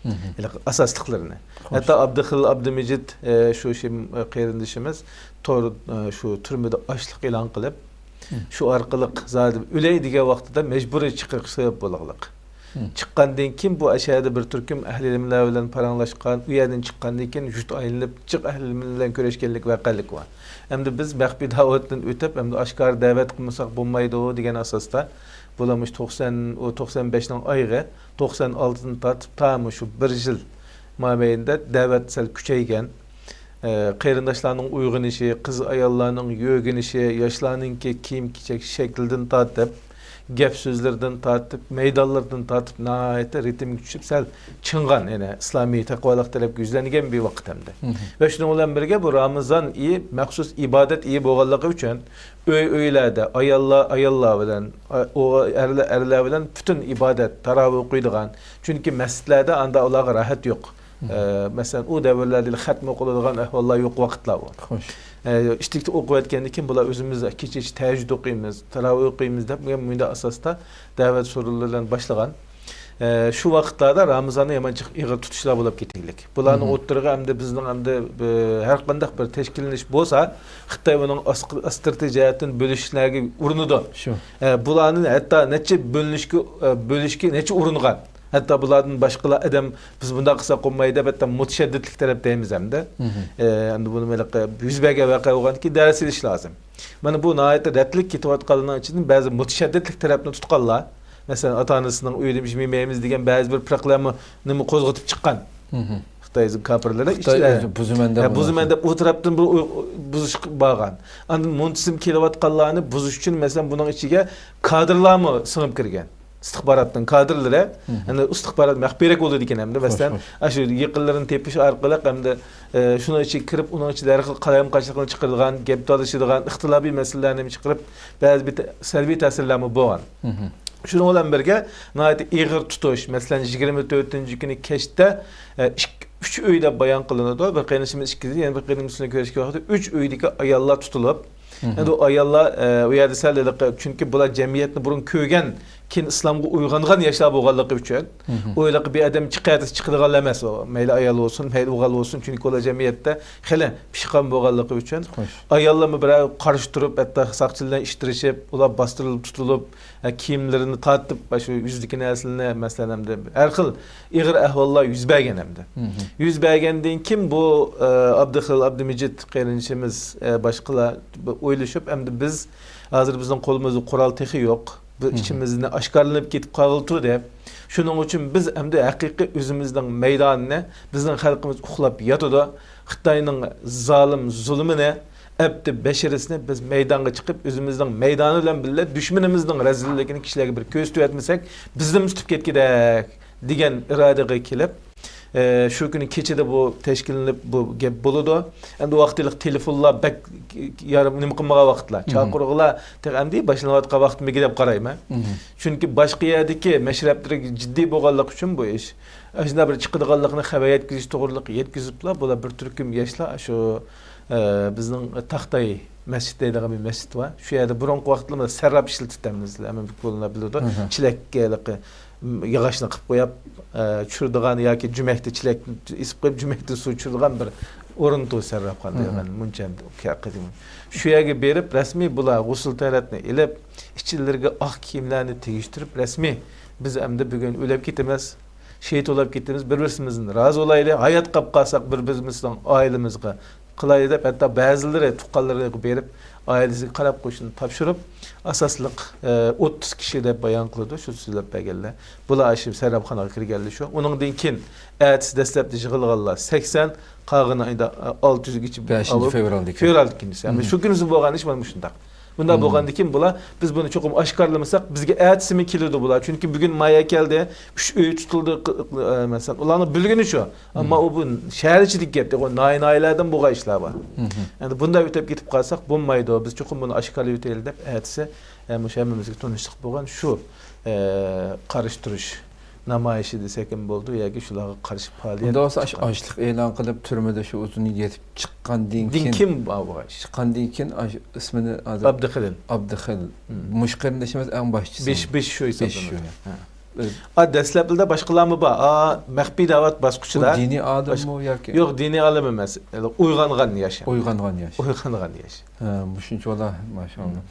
مم. ھېلىقى ئاساسلىقلىرىنى. خوش. ھەتتا ئابدۇخېلىل ئابدۇمىجىت، ئە، شۇ شىم-، قېرىندىشىمىز تور، ئە، شۇ تۈرمىدە ئاچلىق ئېلان قىلىپ، مم. شۇ ئارقىلىق زادى ئۆلەي دېگەن ۋاقتىدا مەجبۇرىي چىقىرىققا سەۋەب بولغانلىق. مم. چىققاندىن كېيىن بۇ ئەشەدە بىر تۈركۈم ئەھلى ئىلىملەر بىلەن پاراڭلاشقان، ئۇ يەردىن چىققاندىن كېيىن يۇرت ئايلىنىپ جىق ئەھلى ئىلىملەر بىلەن كۆرۈشكەنلىك ۋەقەلىك بار. ئەمدى بىز مەخپىي دەۋەتتىن ئۆتۈپ، ئەمدى ئاشكارا دەۋەت قىلمىساق بولمايدۇ دېگەن ئاساستا، بۇلار مۇشۇ توقسان، ئۇ توقسان بەشنىڭ ئايىغى، توقسان ئالتىدىن تارتىپ تا مۇشۇ بىر يىل مابەينىدە دەۋەت سەل كۈچەيگەن. ئە، قېرىنداشلارنىڭ ئويغىنىشى، قىز-ئاياللارنىڭ يۆگىنىشى، ياشلارنىڭكى كىيىم-كېچەك شەكلىدىن تارتىپ، گەپ-سۆزلىرىدىن تارتىپ، مەيدانلىرىدىن تارتىپ ناھايىتى رىتىمگە چۈشۈپ، سەل چىڭغان، يەنى ئىسلامىي تەقۋالىق تەرەپكە يۈزلەنگەن بىر ۋاقىت ئەمدى. مم. ۋە شۇنىڭ بىلەن بىرگە، بۇ رامىزان ئېيى مەخسۇس ئىبادەت ئېيى بولغانلىقى ئۈچۈن، ئۆي-ئۆيلەردە ئاياللار ئاياللار بىلەن، ئا-، ئوغ-، ئەرلەر ئەرلەر بىلەن پۈتۈن ئىبادەت، تاراۋىھ ئوقۇيدىغان. چۈنكى مەسچىتلەردە ئاندا ئۇلارغا راھەت يوق. مم. ئە، مەسىلەن، ئۇ دەۋرلەردە خەتمە ئوقۇلىدىغان ئەھۋاللار يوق ۋاقىتلار ئۇ. خوش. ئە، ئىتتىكتە ئوقۇۋەتكەندىن كېيىن بۇلار ئۆزىمىز كېچە تەھەججۇد ئوقۇيمىز، تاراۋىھ ئوقۇيمىز دەپ، مۇنداق ئاساستا دەۋەت سورۇنلىرى بىلەن باشلىغان. ئە، شۇ ۋاقىتلاردا رامىزاننى يامان جىق ئېغىر تۇتۇشلار بولۇپ كېتەيلىك. بۇلارنىڭ مم. ئوتتۇرىغا ئەمدى بىزنىڭ ئەمدى، ئە، ھەر قانداق بىر تەشكىللىنىش بولسا، خىتاي ئۇنىڭ ئاس-، ئاستىرتى جەھەتتىن بۆلۈشلەرگە ئۇرۇنىدۇ. شۇ. ئە، بۇلارنى ھەتتا نەچچە بۆلۈنۈشكە، ئە، بۆلۈشكە نەچچە ئۇرۇنغان. ھەتتا بۇلاردىن باشقىلار ئادەم، بىز بۇنداق قىلساق بولمايدۇ دەپ، ھەتتا مۇتەشەددىتلىك تەرەپ دەيمىز ئەمدى. مم. ئە، ئەمدى بۇنى ھېلىقى يۈز بەرگەن ۋەقە بولغاندىن كېيىن دەرس ئېلىش لازىم. مانا بۇ ناھايىتى رەتلىك كېتىۋاتقانلارنىڭ ئىچىدىن بەزى مۇتەشەددىتلىك تەرەپنى تۇتقانلار، مەسىلەن، ئاتا-ئانىسىنىڭ ئۆيىدە يېمەيمىز دېگەن بەزى بىر پىرقىلارمۇ نېمە قوزغىتىپ چىققان. مم. خىتاي كاپىرلىرى خىتاي ئىچىدە، ئۆزى بۇزىمەن دەپ ھە، بۇزىمەن دەپ ئۇ تەرەپتىن بىر ئۇ-، بۇزۇشقا بارغان. ئاندىن مۇنتىزىم كېلىۋاتقانلارنى بۇزۇش ئۈچۈن، مەسىلەن، بۇنىڭ ئىچىگە كادىرلارمۇ سىڭىپ كىرگەن. ئىستىخباراتنىڭ كادىرلىرى، مم. يەنى ئىستىخبارات مەخپىيرەك بولىدىكەن ئەمدى. خوش، مەسىلەن، خوش. ئاشۇ يېقىنلىرىنى تېپىش ئارقىلىق ئەمدى، ئە، شۇنىڭ ئىچىگە كىرىپ، ئۇنىڭ ئىچىدە ھەر خىل قالايمىقانچىلىقنى چىقىرىدىغان، گەپ تالىشىدىغان، ئىختىلاپىي مەسىلىلەرنى چىقىرىپ، بەزى بىر تە-، سەلبىي تەسىرلەرمۇ بولغان. مم. شۇنىڭ بىلەن بىرگە، ناھايىتى ئېغىر تۇتۇش، مەسىلەن، يىگىرمە تۆتىنچى كۈنى كەچتە، ئە، ئىك-، ئۈچ ئۆي دەپ بايان قىلىنىدۇ. بىر قېرىندىشىمىز ئىككىسى، يەنە بىر قېرىندىشىمىزنى كۆرۈشكەن ۋاقىتتا ئۈچ ئۆيدىكى ئاياللار تۇتۇلۇپ، مم. ئەمدى ئۇ ئاياللار، ئە، ئۇ يەردە سەل ھېلىقى، چۈنكى بۇلار جەمئىيەتنى بۇرۇن كۆرگەن، كېيىن ئىسلامغا ئويغانغان ياشلار بولغانلىقى ئۈچۈن، مم. ئۇ ھېلىقى بىر ئادەم چىقىۋەرسە چىقىدىغانلار ئەمەس ئۇ. مەيلى ئايال بولسۇن، مەيلى ئوغۇل بولسۇن، چۈنكى ئۇلار جەمئىيەتتە خېلى پىشقان بولغانلىقى ئۈچۈن. خوش. ئاياللارمۇ بىرەر قارشى تۇرۇپ، ھەتتا ساقچى بىلەن ئىتتىرىشىپ، ئۇلار باستۇرۇلۇپ تۇتۇلۇپ، ئە، كىيىملىرىنى تارتىپ، شۇ يۈزىدىكى نەرسىلىرىنى، مەسىلەن، ئەمدى ھەر خىل ئېغىر ئەھۋاللار يۈز بەرگەن ئەمدى. مم. يۈز بەرگەندىن كېيىن بۇ، ئە، ئابدۇخېلىل ئابدۇمىجىت قېرىندىشىمىز، ئە، باشقىلار ئويلىشىپ، ئەمدى بىز ھازىر بىزنىڭ قولىمىزدا قورال تېخى يوق. بۇ مم. ئىچىمىزنى ئاشكارىلىنىپ كېتىپ قالغىلى تۇردى. شۇنىڭ ئۈچۈن بىز ئەمدى ھەقىقىي ئۆزىمىزنىڭ مەيدانىنى، بىزنىڭ خەلقىمىز ئۇخلاپ ياتىدۇ. خىتاينىڭ زالىم زۇلۇمىنى، ئەپتى بەشىرىسىنى بىز مەيدانغا چىقىپ، ئۆزىمىزنىڭ مەيدانى بىلەن بىللە دۈشمىنىمىزنىڭ رەزىللىكىنى كىشىلەرگە بىر كۆرسىتىۋەتمىسەك، بىزنىمۇ تۇتۇپ كەتكۈدەك، دېگەن ئىرادىگە كېلىپ، ئە، شۇ كۈنى كېچىدە بۇ تەشكىللىنىپ، بۇ گەپ بولىدۇ. ئەمدى ۋاقتىلىق تېلېفونلار بەك يار-، نېمە قىلمىغان ۋاقىتلار. مھم. چاقىرغۇلار تېخى ئەمدى باشلىنىۋاتقان ۋاقىتمىكىن دەپ قارايمەن. مھم. چۈنكى باشقا يەردىكى مەشرەپلىرى جىددىي بولغانلىقى ئۈچۈن بۇ ئىش، ئاشۇنداق بىر چىقىدىغانلىقىنى خەۋەر يەتكۈزۈش توغرىلىق يەتكۈزۈپلا، بۇلار بىر تۈركۈم ياشلار شۇ، ئە، بىزنىڭ تاختاي مەسچىت دەيدىغان بىر مەسچىت بار. شۇ يەردە بۇرۇنقى ۋاقىتلىرىدا سەرراپ ئىشلىتىپتىمىز، ھەممە بۇلار بىلىدۇ. مھم. چىلەك ھېلىقى، م، ياغاچنى قىلىپ قويۇپ، ئە، چۈشۈرىدىغان ياكى جۈمەكتە چىلەك ئېسىپ قويۇپ، جۈمەكتىن سۇ چۈشۈرىدىغان بىر ئورۇن تۇر، سەرراپخانا مھم. دەيدىغان مۇنچە قەدىم. شۇ يەرگە بېرىپ، رەسمىي بۇلار غۇسۇل تەرەتنى ئېلىپ، ئىچلىرىگە ئاق كىيىملەرنى تېگىشتۈرۈپ، رەسمىي، بىز ئەمدى بۈگۈن ئۆلۈپ كېتىمىز، شېھىت بولۇپ كېتىمىز، بىر-بىرىمىزدىن رازى بولايلى، ھايات قاپ قالساق بىر-بىرىمىزنىڭ ئائىلىمىزگە قىلايلى دەپ، ھەتتا بەزىلىرى تۇغقانلىرىغا بېرىپ، ئائىلىسىگە قاراپ قوشۇنى تاپشۇرۇپ، ئاساسلىق، ئە، ئوتتۇز كىشى دەپ بايان قىلىدۇ، شۇ سۆزلەپ بەرگەنلەر. بۇلار ئاشۇ سەرراپخانىغا كىرگەنلەر شۇ. ئۇنىڭدىن كېيىن ئەتىسى دەسلەپتە يىغىلغانلار سەكسەن، قالغىنى ئايدا، ئە، ئالتە يۈزگىچە بەشىنچى ئاۋۇپ، فېۋرالدىكى. فېۋرالدىكى كۈنى. مم. شۇ كۈنىسى بولغان ئىش مانا مۇشۇنداق. بۇنداق مم. بولغاندىن كېيىن بۇلار، بىز بۇنى چوقۇم ئاشكارىلىمىساق، بىزگە ئەتىسىمۇ كېلىدۇ بۇلار. چۈنكى بۈگۈن مايا كەلدى، ئۈچ ئۆي تۇتۇلدى، ق-، ق-، ئە، مەسىلەن، ئۇلارنىڭ بىلگىنى شۇ. ئەمما مم. ئۇ بۇ شەھەر ئىچىدىكى گەپ، ئۇ ناھىيە، ناھىيەلەردىن بولغان ئىشلار بار. مم. ئەمدى بۇنداق ئۆتۈپ كېتىپ قالساق بولمايدۇ. بىز چوقۇم بۇنى ئاشكارىلاۋېتەيلى دەپ، ئەتىسى، ئە، مۇشۇ ھەممىمىزگە تونۇشلۇق بولغان شۇ، ئە، قارشى تۇرۇش نامايىشى دېسەكمۇ بولىدۇ ياكى شۇلارغا قارشى پائالىيەت. ئۇنداق بولسا، ئاش-، ئاشلىق ئېلان قىلىپ، تۈرمىدە شۇ ئۇزۇن يېتىپ چىققاندىن كېيىن، كىم بار بۇ ئىش؟ چىققاندىن كېيىن، ئاش-، ئىسمىنى ھازىر ئابدىخېلىل. ئابدىخېلىل. مم. مۇشۇ قېرىندىشىمىز ئەڭ باشچىسى. بېش، بېش شۇ ھېسابلىنىدۇ. بېش شۇ. ھە. ئا، دەسلەپىدە باشقىلارمۇ بار. ئا، مەخپىي دەۋەت باسقۇچىدا. بۇ دىنىي ئالىممۇ ياكى؟ يوق، دىنىي ئالىم ئەمەس. ئويغانغان ياش. ئويغانغان ياش. ئويغانغان ياش. ھە، مۇشۇنچىۋالا، ماشائاللا. مم.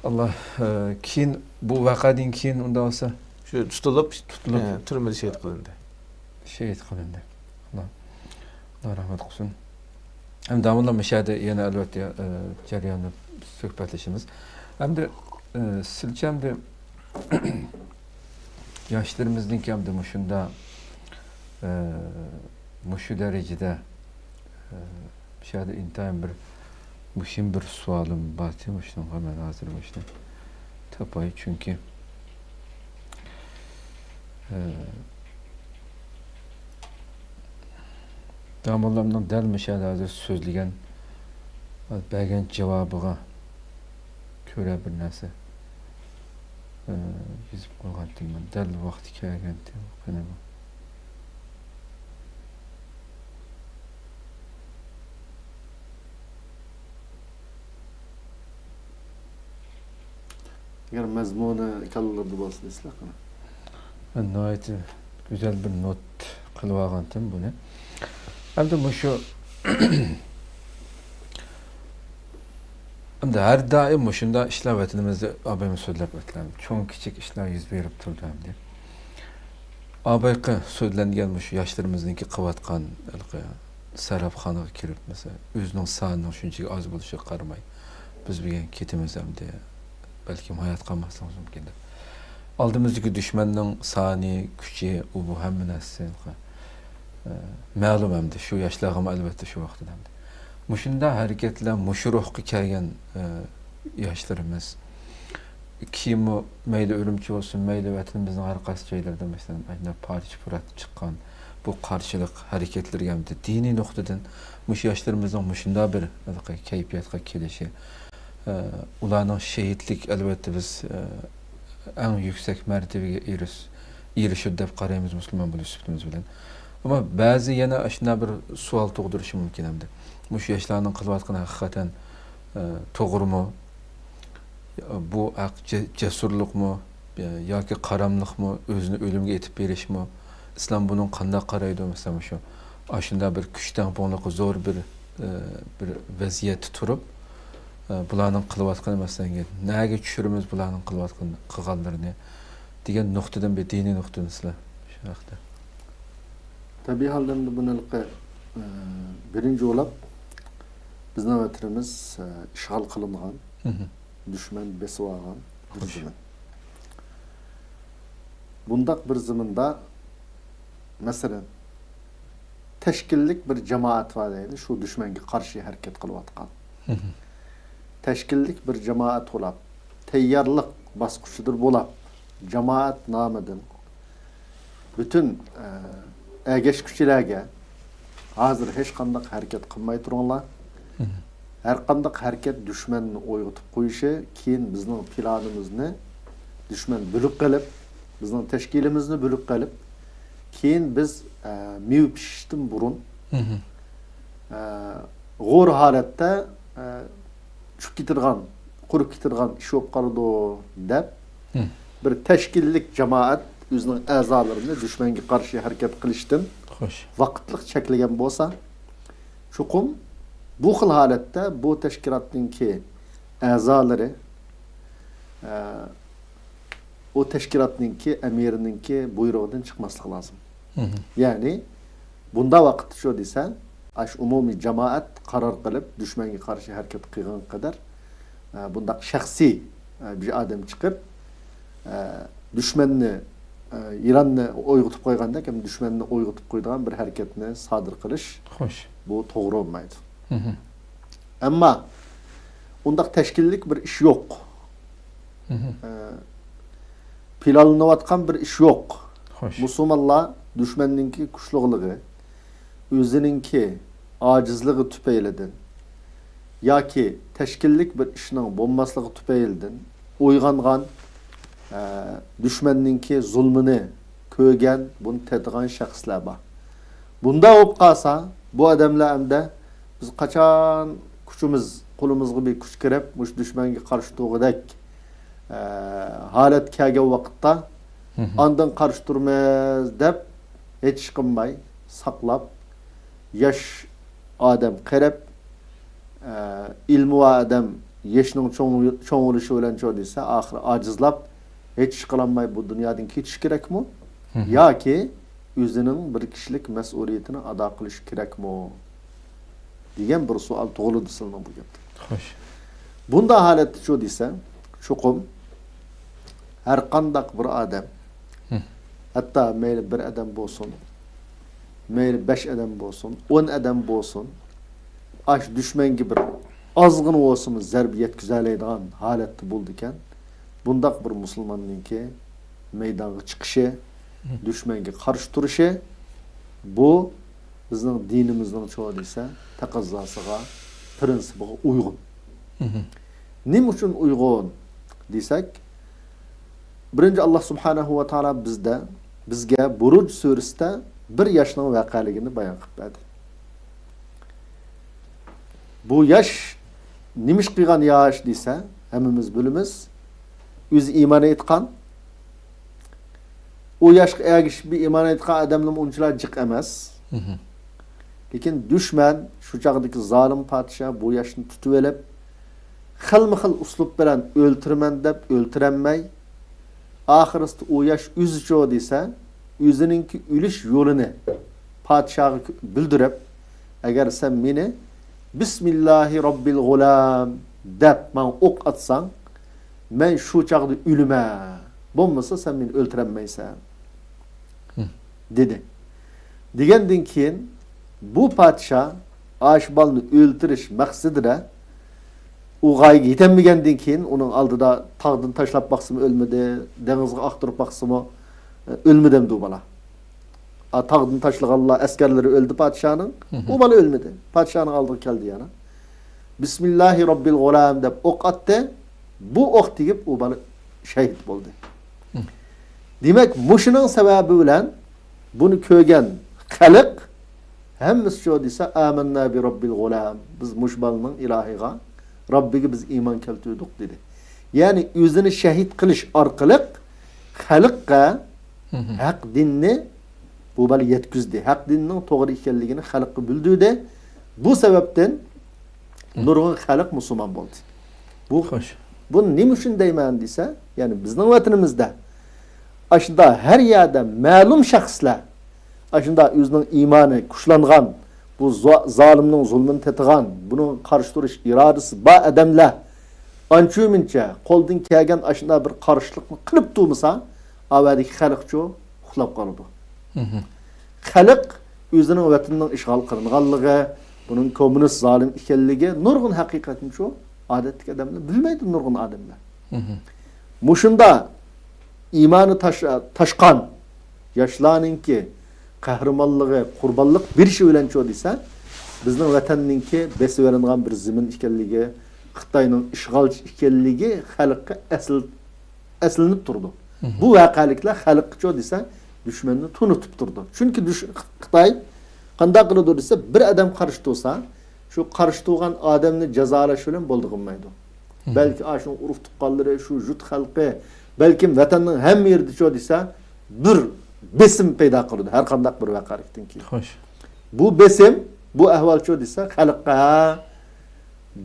ئاللا، ئە، كېيىن، بۇ ۋەقەدىن كېيىن ئۇنداق بولسا؟ شۇ تۇتۇلۇپ، تۇتۇلۇپ. ئە، تۈرمىدە شېھىت قىلىندى. شېھىت قىلىندى. ئاللا، ئاللا رەھمەت قىلسۇن. ھەم داۋاملىق مۇشۇ يەردە يەنە ئەلۋەتتە، ئە، جەرياندا سۆھبەتلىشىمىز. ئەمدى، ئە، سىلچە ئەمدى ياشلىرىمىزنىڭكى ئەمدى مۇشۇنداق، ئە، مۇشۇ دەرىجىدە، ئە، مۇشۇ يەردە ئىنتايىن بىر مۇھىم بىر سوئالىم بارتى، مۇشۇنىڭغا مەن ھازىر مۇشۇنى تاپاي، چۈنكى، ئە، داموللامنىڭ دەل مۇشۇ يەردە ھازىر سۆزلىگەن، بەرگەن جاۋابىغا كۆرە بىر نەرسە، ئە، يېزىپ قويغانتىممەن. دەل ۋاقتى كەلگەنتى. قېنى بۇ. ئەگەر مەزمۇنى كاللىلىرىدا بولسا دېسىلە قېنى. ناھايىتى گۈزەل بىر نوت قىلىۋالغانتىم بۇنى. ئەمدى مۇشۇ، ئەمدى ھەر دائىم مۇشۇنداق ئىشلار ۋەتىنىمىزدە ئابايمۇ سۆزلەپ ئۆتكەن. چوڭ كىچىك ئىشلار يۈز بېرىپ تۇرىدۇ ئەمدى. ئابايقى سۆزلەنگەن مۇشۇ ياشلىرىمىزنىڭكى قىلىۋاتقان ھېلىقى سەرراپخانىغا كىرىپ، مەسىلەن، ئۆزىنىڭ سانىنىڭ شۇنچىلىك ئاز بولۇشىغا قارىماي، بىز بۈگۈن كېتىمىز ئەمدى، بەلكىم ھايات قالماسلىقىمىز مۇمكىن دەپ. ئالدىمىزدىكى دۈشمەننىڭ سانى، كۈچى، ئۇ بۇ ھەممە نەرسە، ئە، مەلۇم ئەمدى، شۇ ياشلارغىمۇ ئەلۋەتتە شۇ ۋاقىتتا ئەمدى. مۇشۇنداق ھەرىكەتلەر، مۇشۇ روھقا كەلگەن، ئە، ياشلىرىمىز، كېيىنمۇ مەيلى ئۈرۈمچى بولسۇن، مەيلى ۋەتىنىمىزنىڭ ھەر قايسى جايلىرىدا، مەسىلەن، ئاشۇنداق پارچە پۇرات چىققان بۇ قارشىلىق ھەرىكەتلىرىگە ھەمدە دىنىي نۇقتىدىن مۇشۇ ياشلىرىمىزنىڭ مۇشۇنداق بىر ھېلىقى كەيپىياتقا كېلىشى، ئە، ئۇلارنىڭ شېھىتلىك، ئەلۋەتتە، بىز، ئە، ئەڭ يۈكسەك مەرتىۋىگە ئېرىش-، ئېرىشىدۇ دەپ قارايمىز مۇسۇلمان بولۇش سۈپىتىمىز بىلەن. ئەمما بەزى يەنە ئاشۇنداق بىر سوئال تۇغدۇرۇشى مۇمكىن ئەمدى. مۇشۇ ياشلارنىڭ قىلىۋاتقىنى ھەقىقەتەن، ئە، توغرىمۇ؟ بۇ ھەق جە-، جەسۇرلۇقمۇ، ياكى قاراملىقمۇ، ئۆزىنى ئۆلۈمگە ئېتىپ بېرىشمۇ؟ ئىسلام بۇنىڭغا قانداق قارايدۇ؟ مەسىلەن، مۇشۇ، ئاشۇنداق بىر كۈچ تەڭپۇڭلۇقى زور بىر، ئە، بىر ۋەزىيەتتە تۇرۇپ، ئە، بۇلارنىڭ قىلىۋاتقىنى، مەسىلەن، نەگە چۈشۈرىمىز بۇلارنىڭ قىلىۋاتقان، قىلغانلىرىنى دېگەن نۇقتىدىن بىر دىنىي نۇقتىدىن سىلەر شۇ ھەقتە. تەبىئىي ھالدا ئەمدى بۇنى ھېلىقى، ئە، بىرىنچى بولاپ بىزنىڭ ۋەتىنىمىز، ئە، ئىشغال قىلىنغان، مھم. دۈشمەن بېسىۋالغان بىر خوش. زېمىن. بۇنداق بىر زېمىندا، مەسىلەن، تەشكىللىك بىر جامائەت بار دەيلى، شۇ دۈشمەنگە قارشى ھەرىكەت قىلىۋاتقان. تەشكىللىك بىر جامائەت بولاپ، تەييارلىق باسقۇچىدا بولاپ، جامائەت نامىدىن پۈتۈن، ئە، ئەگەشكۈچىلەرگە ھازىر ھېچقانداق ھەرىكەت قىلماي تۇرۇڭلار. ھەرقانداق ھەرىكەت دۈشمەننى ئويغىتىپ قويۇشى، كېيىن بىزنىڭ پىلانىمىزنى دۈشمەن بۆلۈپ قېلىپ، بىزنىڭ تەشكىلىمىزنى بۆلۈپ قېلىپ، كېيىن بىز، ئە، مېۋە پىشىشتىن بۇرۇن، ئە، غور ھالەتتە، ئە، چۈشۈپ كېتىدىغان، قۇرۇپ كېتىدىغان ئىش بولۇپ قالىدۇ دەپ، بىر تەشكىللىك جامائەت ئۆزىنىڭ ئەزالىرىنى دۈشمەنگە قارشى ھەرىكەت قىلىشتىن خوش. ۋاقىتلىق چەكلىگەن بولسا، چوقۇم بۇ خىل ھالەتتە بۇ تەشكىلاتنىڭكى ئەزالىرى، ئە، ئۇ تەشكىلاتنىڭكى ئەمىرىنىڭكى بۇيرۇقىدىن چىقماسلىق لازىم. يەنى بۇنداق ۋاقىتتا شۇ دېسە، ئاشۇ ئومۇمىي جامائەت قارار قىلىپ، دۈشمەنگە قارشى ھەرىكەت قىلغان قەدەر، ئە، بۇنداق شەخسىي، ئە، بىر ئادەم چىقىپ، ئە، دۈشمەننى، ئە، يىلاننى ئويغىتىپ قويغاندەك، ھەم دۈشمەننى ئويغىتىپ قويىدىغان بىر ھەرىكەتنى سادىر قىلىش، خوش. بۇ توغرا بولمايدۇ. ئەمما ئۇنداق تەشكىللىك بىر ئىش يوق. ئە، پىلانلىنىۋاتقان بىر ئىش يوق. خوش. مۇسۇلمانلار دۈشمەننىڭكى كۈچلۈكلۈكى، ئۆزىنىڭكى ئاجىزلىقى تۈپەيلىدىن ياكى تەشكىللىك بىر ئىشنىڭ بولماسلىقى تۈپەيلىدىن ئويغانغان، ئە، دۈشمەننىڭكى زۇلمىنى كۆرگەن، بۇنى تېتىغان شەخسلەر بار. بۇنداق بولۇپ قالسا، بۇ ئادەملەر ئەمدى بىز قاچان كۈچىمىز قولىمىزغا بىر كۈچ كىرىپ، مۇشۇ دۈشمەنگە قارشى تۇرغۇدەك، ئە، ھالەت كەلگەن ۋاقىتتا، ئاندىن قارشى تۇرىمىز دەپ، ھېچ ئىش قىلماي، ساقلاپ، ياش ئادەم قېرىپ، ئە، ئىلمى بار ئادەم يېشىنىڭ چوڭ، چوڭ بولۇشى بىلەن چوڭ دېسە، ئاخىرى ئاجىزلاپ، ھېچ ئىش قىلالماي بۇ دۇنيادىن كېتىش كېرەكمۇ؟ ياكى ئۆزىنىڭ بىر كىشىلىك مەسئۇلىيىتىنى ئادا قىلىش كېرەكمۇ؟ دېگەن بىر سوئال تۇغۇلىدۇ سىلىنىڭ بۇ گەپتىن. خوش. بۇنداق ھالەتتىچۇ دېسە، چوقۇم ھەر قانداق بىر ئادەم، ھەتتا مەيلى بىر ئادەم بولسۇن، مەيلى بەش ئادەم بولسۇن، ئون ئادەم بولسۇن، ئاشۇ دۈشمەنگە بىر ئازغىنا بولسىمۇ زەربە يەتكۈزەلەيدىغان ھالەتتە بولىدىكەن. بۇنداق بىر مۇسۇلماننىڭكى مەيدانغا چىقىشى، دۈشمەنگە قارشى تۇرۇشى، بۇ بىزنىڭ دىنىمىزنىڭچۇ دېسە، تەقەززاسىغا، پىرىنسىپىغا ئۇيغۇن. نېمە ئۈچۈن ئۇيغۇن دېسەك، بىرىنچى، ئاللا سۇبھانەھۇ ۋە تائالا بىزدە، بىزگە بۇرۇج سۈرىسىدە بىر ياشنىڭ ۋەقەلىكىنى بايان قىلىپ بەردى. بۇ ياش نېمە ئىش قىلغان ياش دېسە، ھەممىمىز بىلىمىز، ئۆزى ئىمان ئېيتقان، ئۇ ياشقا ئەگىشىپ بىر ئىمان ئېيتقان ئادەملىرىمۇ ئۇنچىلا جىق ئەمەس. لېكىن دۈشمەن، شۇ چاغدىكى زالىم پادىشاھ بۇ ياشنى تۇتۇۋېلىپ، خىلمۇ خىل ئۇسلۇب بىلەن ئۆلتۈرىمەن دەپ ئۆلتۈرەلمەي، ئاخىرسىدا ئۇ ياش ئۆزىچۇ دېسە، ئۆزىنىڭكى ئۆلۈش يولىنى پادىشاھقا بىلدۈرۈپ، ئەگەر سەن مېنى بىسمىللاھى رەببىل غۇلام دەپ ماڭا ئوق ئاتساڭ، مەن شۇ چاغدا ئۆلىمەن، بولمىسا سەن مېنى ئۆلتۈرەلمەيسەن، دېدى. دېگەندىن كېيىن بۇ پادىشاھ ئاشۇ بالىنى ئۆلتۈرۈش مەقسىتىدە ئۇ غايىگە يېتەلمىگەندىن كېيىن، ئۇنىڭ ئالدىدا تاغدىن تاشلاپ باقسىمۇ ئۆلمىدى، دېڭىزغا ئاختۇرۇپ باقسىمۇ، ئە، ئۆلمىدى ئەمدى ئۇ بالا. ئا، تاغدىن تاشلىغانلار، ئەسكەرلىرى ئۆلدى پادىشاھنىڭ. ئۇ بالا ئۆلمىدى. پادىشاھنىڭ ئالدىغا كەلدى يەنە. بىسمىللاھى رەببىل غۇلام دەپ ئوق ئاتتى. بۇ ئوق تېگىپ ئۇ بالا شەھىت بولدى. دېمەك، مۇشۇنىڭ سەۋەبى بىلەن بۇنى كۆرگەن خەلق ھەممىسى شۇ دېسە، ئامەننا بى رەببىل غۇلام. بىز مۇشۇ بالىنىڭ ئىلاھىغا، رەببىگە بىز ئىمان كەلتۈردۇق، دېدى. يەنى ئۆزىنى شەھىت قىلىش ئارقىلىق خەلققە ھەق دىننى بۇ بالا يەتكۈزدى. ھەق دىننىڭ توغرا ئىكەنلىكىنى خەلققە بىلدۈردى. بۇ سەۋەبتىن نۇرغۇن خەلق مۇسۇلمان بولدى. بۇ، خوش. بۇ نېمە ئۈچۈن دەيمەن دېسە، يەنى بىزنىڭ ۋەتىنىمىزدە ئاشۇنداق ھەر يەردە مەلۇم شەخسلەر ئاشۇنداق ئۆزىنىڭ ئىمانى كۈچلەنگەن، بۇ زا-، زالىمنىڭ زۇلمىنى تېتىغان، بۇنىڭغا قارشى تۇرۇش ئىرادىسى بار ئادەملەر ئانچە-مۇنچە قولدىن كەلگەن ئاشۇنداق بىر قارشىلىقنى قىلىپ تۇرمىسا، ئاۋەدىكى خەلقچۇ ئۇخلاپ قالىدۇ. خەلق ئۆزىنىڭ ۋەتىنىنىڭ ئىشغال قىلىنغانلىقى، ئۇنىڭ كوممۇنىست زالىم ئىكەنلىكى نۇرغۇن ھەقىقەتنىچۇ ئادەتتىكى ئادەملەر بىلمەيدۇ، نۇرغۇن ئادەملەر. مۇشۇندا ئىمانى تاش-، تاشقان ياشلارنىڭكى قەھرىمانلىقى، قۇربانلىق بېرىشى بىلەنچۇ دېسە، بىزنىڭ ۋەتەننىڭكى بېسىۋېلىنغان بىر زېمىن ئىكەنلىكى، خىتاينىڭ ئىشغالچى ئىكەنلىكى خەلققە ئەسل-، ئەسلىنىپ تۇرىدۇ. بۇ ۋەقەلىكلەر خەلققىچۇ دېسە، دۈشمەننى تونۇتۇپ تۇرىدۇ. چۈنكى دۈش-، خىتاي قانداق قىلىدۇ دېسە، بىر ئادەم قارشى تۇرسا، شۇ قارشى تۇرغان ئادەمنى جازالاش بىلەن بولدى قىلمايدۇ. بەلكى ئاشۇنىڭ ئۇرۇق تۇغقانلىرى، شۇ يۇرت خەلقى، بەلكىم ۋەتەننىڭ ھەممە يېرىدىچۇ دېسە، بىر بېسىم پەيدا قىلىدۇ، ھەر قانداق بىر ۋەقەلىكتىن كېيىن. خوش. بۇ بېسىم، بۇ ئەھۋالچۇ دېسە، خەلققە، ھە،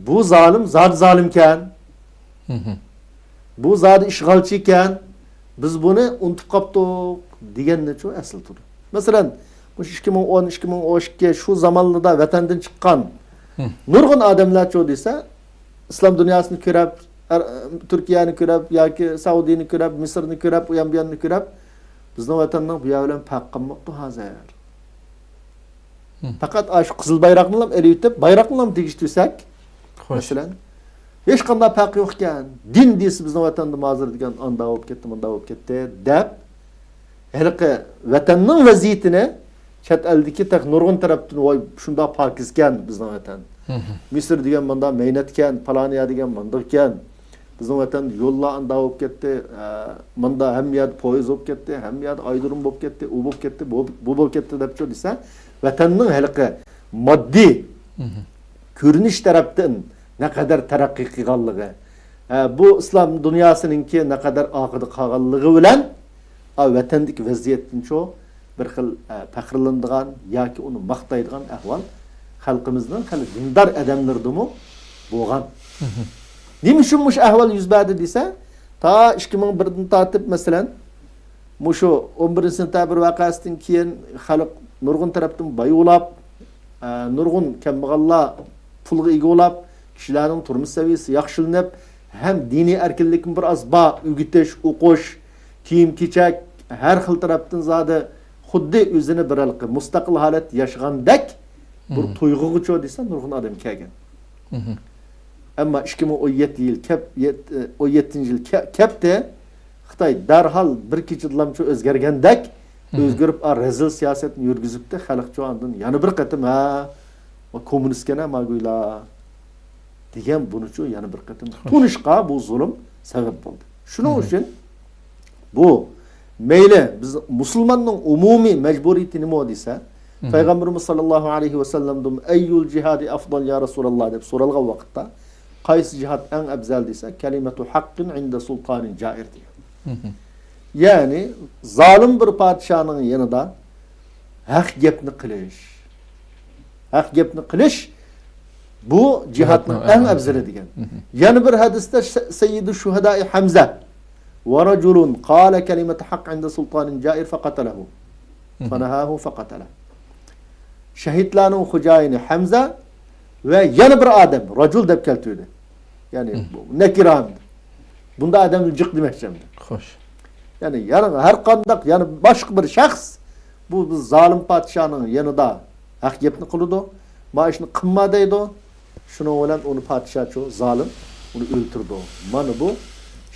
بۇ زالىم زادى زالىمكەن. بۇ زادى ئىشغالچى ئىكەن، بىز بۇنى ئۇنتۇپ قاپتۇق دېگەننىچۇ ئەسلىتىدۇ. مەسىلەن، مۇشۇ ئىككى مىڭ ئون، ئىككى مىڭ ئون ئىككى شۇ زامانلىرىدا ۋەتەندىن چىققان نۇرغۇن ئادەملەرچۇ دېسە، ئىسلام دۇنياسىنى كۆرۈپ، ئەر-، تۈركىيەنى كۆرۈپ ياكى سەئۇدىنى كۆرۈپ، مىسىرنى كۆرۈپ، ئۇيان بۇياننى كۆرۈپ، بىزنىڭ ۋەتەننىڭ بۇ يەر بىلەن پەرقى قالماپتۇ ھازىر. پەقەت ئاشۇ قىزىل بايراقنىلا ئېلىۋېتىپ، بايراقنىلا تېگىشتۈرسەك، خوش. مەسىلەن، ھېچقانداق پەرقى يوق ئىكەن. دىن دېسە بىزنىڭ ۋەتەندىمۇ ھازىر دېگەن ئاندا بولۇپ كەتتى، مۇندا بولۇپ كەتتى دەپ، ھېلىقى ۋەتەننىڭ ۋەزىيىتىنى چەت ئەلدىكى تېخى نۇرغۇن تەرەپتىن، ۋاي، شۇنداق پاكىزكەن بىزنىڭ ۋەتەن. مىسىر دېگەن مۇنداق مەينەتكەن، پالانىيە دېگەن مۇنداقكەن. بىزنىڭ ۋەتەندە يوللار ئانداق بولۇپ كەتتى، ئە، مۇندا ھەممە يەردە پويىز بولۇپ كەتتى، ھەممە يەردە ئايرودروم بولۇپ كەتتى، ئۇ بولۇپ كەتتى، بۇ، بۇ بولۇپ كەتتى دەپچۇ دېسە، ۋەتەننىڭ ھېلىقى ماددىي كۆرۈنۈش تەرەپتىن نەقەدەر تەرەققىي قىلغانلىقى، ئە، بۇ ئىسلام دۇنياسىنىڭكى نەقەدەر ئارقىدا قالغانلىقى بىلەن، ئا، ۋەتەندىكى ۋەزىيەتتىنچۇ بىر خىل، ئە، پەخىرلىنىدىغان ياكى ئۇنى ماختايدىغان ئەھۋال خەلقىمىزنىڭ خېلى دىندار ئادەملىرىدىمۇ بولغان. نېمە ئۈچۈن مۇشۇ ئەھۋال يۈز بەردى دېسە، تا ئىككى مىڭ بىردىن تارتىپ، مەسىلەن، مۇشۇ ئون بىرىنچى سېنتەبىر ۋەقەسىدىن كېيىن خەلق نۇرغۇن تەرەپتىن باي بولاپ، ئە، نۇرغۇن كەمبەغەللەر پۇلغا ئىگە بولاپ، كىشىلەرنىڭ تۇرمۇش سەۋىيەسى ياخشىلىنىپ، ھەم دىنىي ئەركىنلىكمۇ بىر ئاز بار، ئۆگىتىش، ئوقۇش، كىيىم-كېچەك، ھەر خىل تەرەپتىن زادى خۇددى ئۆزىنى بىر ھېلىقى مۇستەقىل ھالەتتە ياشىغاندەك بىر تۇيغۇغىچۇ دېسە، نۇرغۇن ئادەم كەلگەن. ئەمما ئىككى مىڭ ئون يەتتە يىل كەپ-، يەت-، ئون يەتتىنچى يىل كە-، كەپتى. خىتاي دەرھال بىر كېچىدىلامچۇ ئۆزگەرگەندەك، ئۆزگىرىپ، ئا، رەزىل سىياسەتنى يۈرگۈزۈپتۇ. خەلقچۇ ئاندىن يەنە بىر قېتىم، ھە، كوممۇنىستكەن ھە ماگۇيلا دېگەن بۇنىچۇ يەنە بىر قېتىم تونۇشقا بۇ زۇلۇم سەۋەب بولدى. شۇنىڭ ئۈچۈن بۇ مەيلى بىز مۇسۇلماننىڭ ئومۇمىي مەجبۇرىيىتى نېمە دېسە، پەيغەمبىرىمىز ساللاللاھۇ ئەلەيھى ۋەسەللەمدىن «ئەييۇل جىھادى ئەفضال يا رەسۇلاللا» دەپ سورالغان ۋاقىتتا، قايسى جىھاد ئەڭ ئەۋزەل دېسە، «كەلىمەتۇ ھەققىن ئىندە سۇلتانىن جائىر» دېگەن. يەنى زالىم بىر پادىشاھنىڭ يېنىدا ھەق گەپنى قىلىش. ھەق گەپنى قىلىش بۇ جىھادنىڭ ئەڭ ئەۋزىلى دېگەن. يەنە بىر ھەدىستە سە-، سەييىدۇ شۇھەدائى ھەمزە ۋە رەجۇلۇن قالە كەلىمەتە ھەق ئىندە سۇلتانىن جائىر فەقەتەلەھۇ. فەنەھاھۇ فەقەتەلە. شەھىدلەرنىڭ خوجايىنى ھەمزە ۋە يەنە بىر ئادەم، رەجۇل دەپ كەلتۈردى. يەنى بۇ نەكىرە ئەمدى. بۇنداق ئادەمنى جىق دېمەكچى ئەمدى. خوش. يەنى، يەنى ھەر قانداق، يەنى باشقا بىر شەخس بۇ، بۇ زالىم پادىشاھنىڭ يېنىدا ھەق گەپنى قىلىدۇ. ما ئىشنى قىلما دەيدۇ. شۇنىڭ بىلەن ئۇنى پادىشاھچۇ زالىم ئۇنى ئۆلتۈرىدۇ. مانا بۇ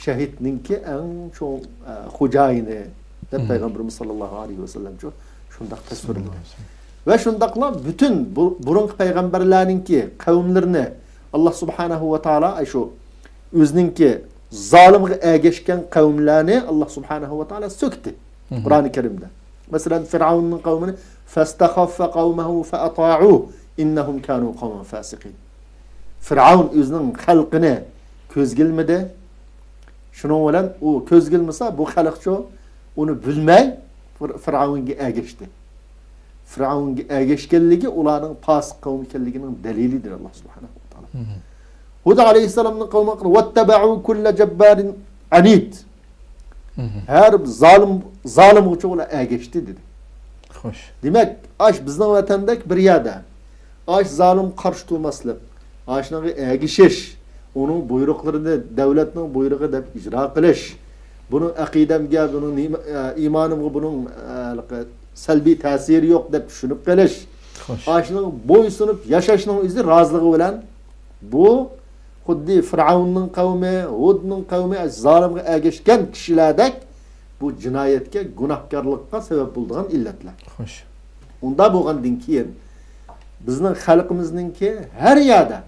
شەھىدنىڭكى ئەڭ چوڭ، ئە، خوجايىنى دەپ پەيغەمبىرىمىز ساللاللاھۇ ئەلەيھى ۋەسەللەمچۇ شۇنداق تەسۋىرلىدى. ۋە شۇنداقلا پۈتۈن بۇ، بۇرۇنقى پەيغەمبەرلەرنىڭكى قەۋملىرىنى ئاللا سۇبھانەھۇ ۋە تائالا، ئەي، شۇ ئۆزىنىڭكى زالىمغا ئەگەشكەن قەۋملەرنى ئاللا سۇبھانەھۇ ۋە تائالا سۆكتى قۇرئانى كەرىمدە. مەسىلەن، فىرئەۋننىڭ قەۋمىنى فەستەخەففە قەۋمەھۇ فەئەتائۇ ئىننەھۇم كانۇ قەۋمەن فاسىقىن. فىرئەۋن ئۆزىنىڭ خەلقىنى كۆزگە ئىلمىدى. شۇنىڭ بىلەن ئۇ كۆزگە ئىلمىسا، بۇ خەلقچۇ ئۇنى بىلمەي فىر-، فىرئەۋنگە ئەگەشتى. فىرئەۋنگە ئەگەشكەنلىكى ئۇلارنىڭ پاسىق قەۋم ئىكەنلىكىنىڭ دەلىلى، دېدى ئاللا سۇبھانەھۇ ۋە تائالا. ھۇد ئەلەيھىسسالامنىڭ قەۋمى ھەققىدە، «ۋەتتەبەئۇ كۇللە جەببارىن ئەنىد.» ھەر زالىم، زالىمغىچە ئۇلار ئەگەشتى، دېدى. خوش. دېمەك، ئاش بىزنىڭ ۋەتەندەك بىر يەردە ئاش زالىم قارشى تۇرماسلىق، ئاشنىڭغا ئەگىشىش، ئۇنىڭ بۇيرۇقلىرىنى، دەۋلەتنىڭ بۇيرۇقى دەپ ئىجرا قىلىش، بۇنىڭ ئەقىدەمگە، بۇنىڭ نېمە، ئە، ئىمانىمغا بۇنىڭ، ئە، سەلبىي تەسىرى يوق دەپ چۈشىنىپ قېلىش، خوش. ئاشۇنىڭغا بويسۇنۇپ ياشاشنىڭ ئۆزى رازىلىقى بىلەن، بۇ خۇددى فىرئەۋننىڭ قەۋمى، ھۇدنىڭ قەۋمى، زالىمغا ئەگەشكەن كىشىلەردەك بۇ جىنايەتكە، گۇناھكارلىققا سەۋەب بولىدىغان ئىللەتلەر. خوش. ئۇنداق بولغاندىن كېيىن، بىزنىڭ خەلقىمىزنىڭكى ھەر يەردە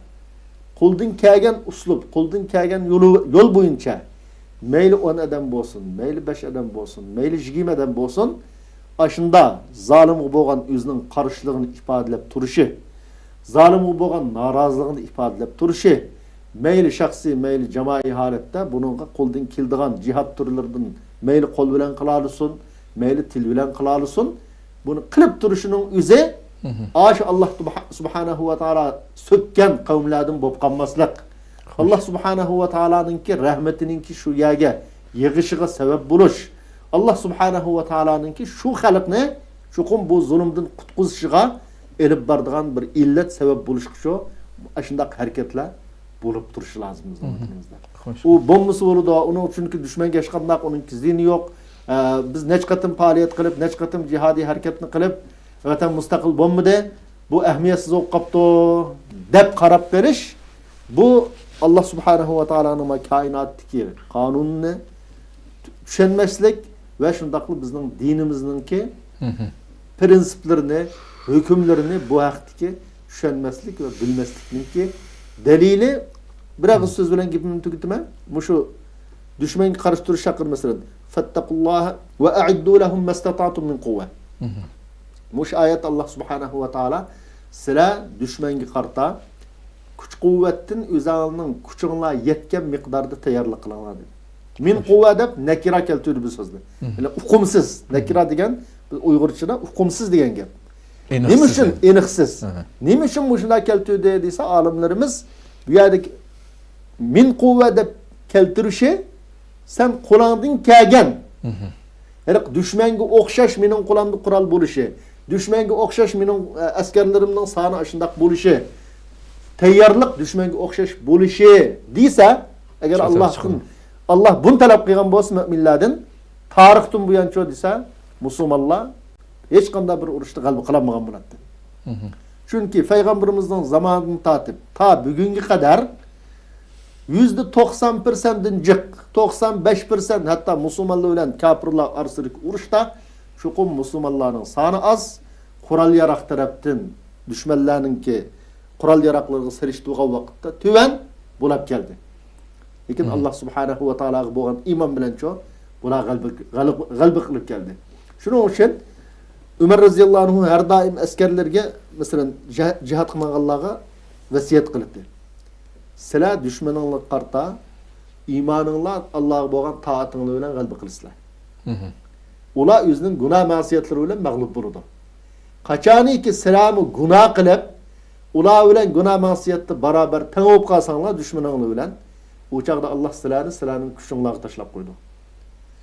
قولدىن كەلگەن ئۇسلۇب، قولدىن كەلگەن يولى، يول بويىچە، مەيلى ئون ئادەم بولسۇن، مەيلى بەش ئادەم بولسۇن، مەيلى يىگىرمە ئادەم بولسۇن، ئاشۇنداق زالىمغا بولغان ئۆزىنىڭ قارشىلىقىنى ئىپادىلەپ تۇرۇشى، زالىمغا بولغان نارازىلىقىنى ئىپادىلەپ تۇرۇشى، مەيلى شەخسىي، مەيلى جامائىي ھالەتتە بۇنىڭغا قولدىن كېلىدىغان جىھاد تۈرلىرىدىن مەيلى قول بىلەن قىلالىسۇن، مەيلى تىل بىلەن قىلالىسۇن، بۇنى قىلىپ تۇرۇشىنىڭ ئۆزى، مھم. ئاشۇ ئاللا سۇبھانەھۇ ۋە تائالا سۆككەن قەۋملەردىن بولۇپ قالماسلىق. خوش. ئاللا سۇبھانەھۇ ۋە تائالانىڭكى رەھمىتىنىڭكى شۇ يەرگە يېغىشىغا سەۋەب بولۇش. ئاللا سۇبھانەھۇ ۋە تائالانىڭكى شۇ خەلقنى چوقۇم بۇ زۇلۇمدىن قۇتقۇزۇشىغا ئېلىپ بارىدىغان بىر ئىللەت سەۋەب بولۇشقا شۇ، ئاشۇنداق ھەرىكەتلەر بولۇپ تۇرۇشى لازىم بىزنىڭ مھم. ۋەتىنىمىزدە. خوش. ئۇ بولمىسا بولىدۇ، ئۇنىڭ چۈنكى دۈشمەنگە ھېچقانداق ئۇنىڭكى زىيىنى يوق. ئە، بىز نەچچە قېتىم پائالىيەت قىلىپ، نەچچە قېتىم جىھادىي ھەرىكەتنى قىلىپ، ۋەتەن مۇستەقىل بولمىدى، بۇ ئەھمىيەتسىز بولۇپ قاپتۇ، دەپ قاراپ بېرىش، بۇ ئاللا سۇبھانەھۇ ۋە تائالانىڭ ما كائىناتتىكى قانۇنىنى چۈشەنمەسلىك ۋە شۇنداقلا بىزنىڭ دىنىمىزنىڭكى مھم. پىرىنسىپلىرىنى، ھۆكۈملىرىنى بۇ ھەقتىكى چۈشەنمەسلىك ۋە بىلمەسلىكنىڭكى دەلىلى، بىر ئېغىز سۆز بىلەن گېپىمنى تۈگىتىمەن. مۇشۇ دۈشمەنگە قارشى تۇرۇش ھەققىدە، مەسىلەن، فاتقۇللاھە ۋە ئەئىددۇ لەھۇم مەستەتەئتۇم مىن قۇۋۋە. مھم. مۇشۇ ئايەتتە ئاللا سۇبھانەھۇ ۋە تائالا، سىلەر دۈشمەنگە قارىتا كۈچ-قۇۋۋەتتىن ئۆزۈڭلارنىڭ كۈچۈڭلار يەتكەن مىقداردا تەييارلىق قىلىڭلار، دېدى. مىن قۇۋۋە دەپ نەكىرە كەلتۈردى بۇ سۆزنى. مھم. يەنى ئۇقۇمسىز. نەكىرە دېگەن بىز ئۇيغۇرچىدا ئۇقۇمسىز دېگەن گەپ. ئېنىقسىز. نېمە ئۈچۈن ئېنىقسىز؟ ئاھا. نېمە ئۈچۈن مۇشۇنداق كەلتۈردى دېسە، ئالىملىرىمىز بۇ يەردىكى مىن قۇۋۋە دەپ كەلتۈرۈشى، سەن قولۇڭدىن كەلگەن، مھم. ھېلىقى دۈشمەنگە ئوخشاش مېنىڭ قولۇمدا قورال بولۇشى، دۈشمەنگە ئوخشاش مېنىڭ، ئە، ئەسكەرلىرىمنىڭ سانى ئاشۇنداق بولۇشى، تەييارلىق دۈشمەنگە ئوخشاش بولۇشى دېسە، ئەگەر ئاللاھتىن، ئاللاھ بۇنى تەلەپ قىلغان بولسا مۆمىنلەردىن، تارىختىن بۇيانچۇ دېسە، مۇسۇلمانلار ھېچقانداق بىر ئۇرۇشتا غەلىبە قىلالمىغان بولاتتى. مھم. چۈنكى پەيغەمبىرىمىزنىڭ زامانىدىن تارتىپ تا بۈگۈنگە قەدەر يۈزدە توقسان پىرسەنتتىن جىق، توقسان بەش پىرسەنت ھەتتا مۇسۇلمانلار بىلەن كاپىرلار ئارىسىدىكى ئۇرۇشتا چوقۇم مۇسۇلمانلارنىڭ سانى ئاز، قورال-ياراغ تەرەپتىن دۈشمەنلەرنىڭكى قورال-ياراغلىرىغا سېلىشتۇرغان ۋاقىتتا تۆۋەن بولاپ كەلدى. لېكىن، مم. ئاللا سۇبھانەھۇ ۋە تائالاغا بولغان ئىمان بىلەنچۇ بۇلار غەلىبە، غەلىبە، غەلىبە قىلىپ كەلدى. شۇنىڭ ئۈچۈن ئۆمەر رەزىياللاھۇ ئەنھۇ ھەر دائىم ئەسكەرلىرىگە، مەسىلەن، جە-، جىھادقا ماڭغانلارغا ۋەسىيەت قىلاتتى. سىلەر دۈشمىنىڭلارغا قارىتا ئىمانىڭلار، ئاللاغا بولغان تائىتىڭلار بىلەن غەلىبە قىلىسىلەر. مم. ئۇلار ئۆزىنىڭ گۇناھ مەسىيەتلىرى بىلەن مەغلۇپ بولىدۇ. قاچانكى سىلەرمۇ گۇناھ قىلىپ، ئۇلار بىلەن گۇناھ مەسىيەتتە باراۋەر تەڭ بولۇپ قالساڭلار دۈشمىنىڭلار بىلەن، ئۇ چاغدا ئاللا سىلەرنى سىلەرنىڭ كۈچۈڭلارغا تاشلاپ قويىدۇ.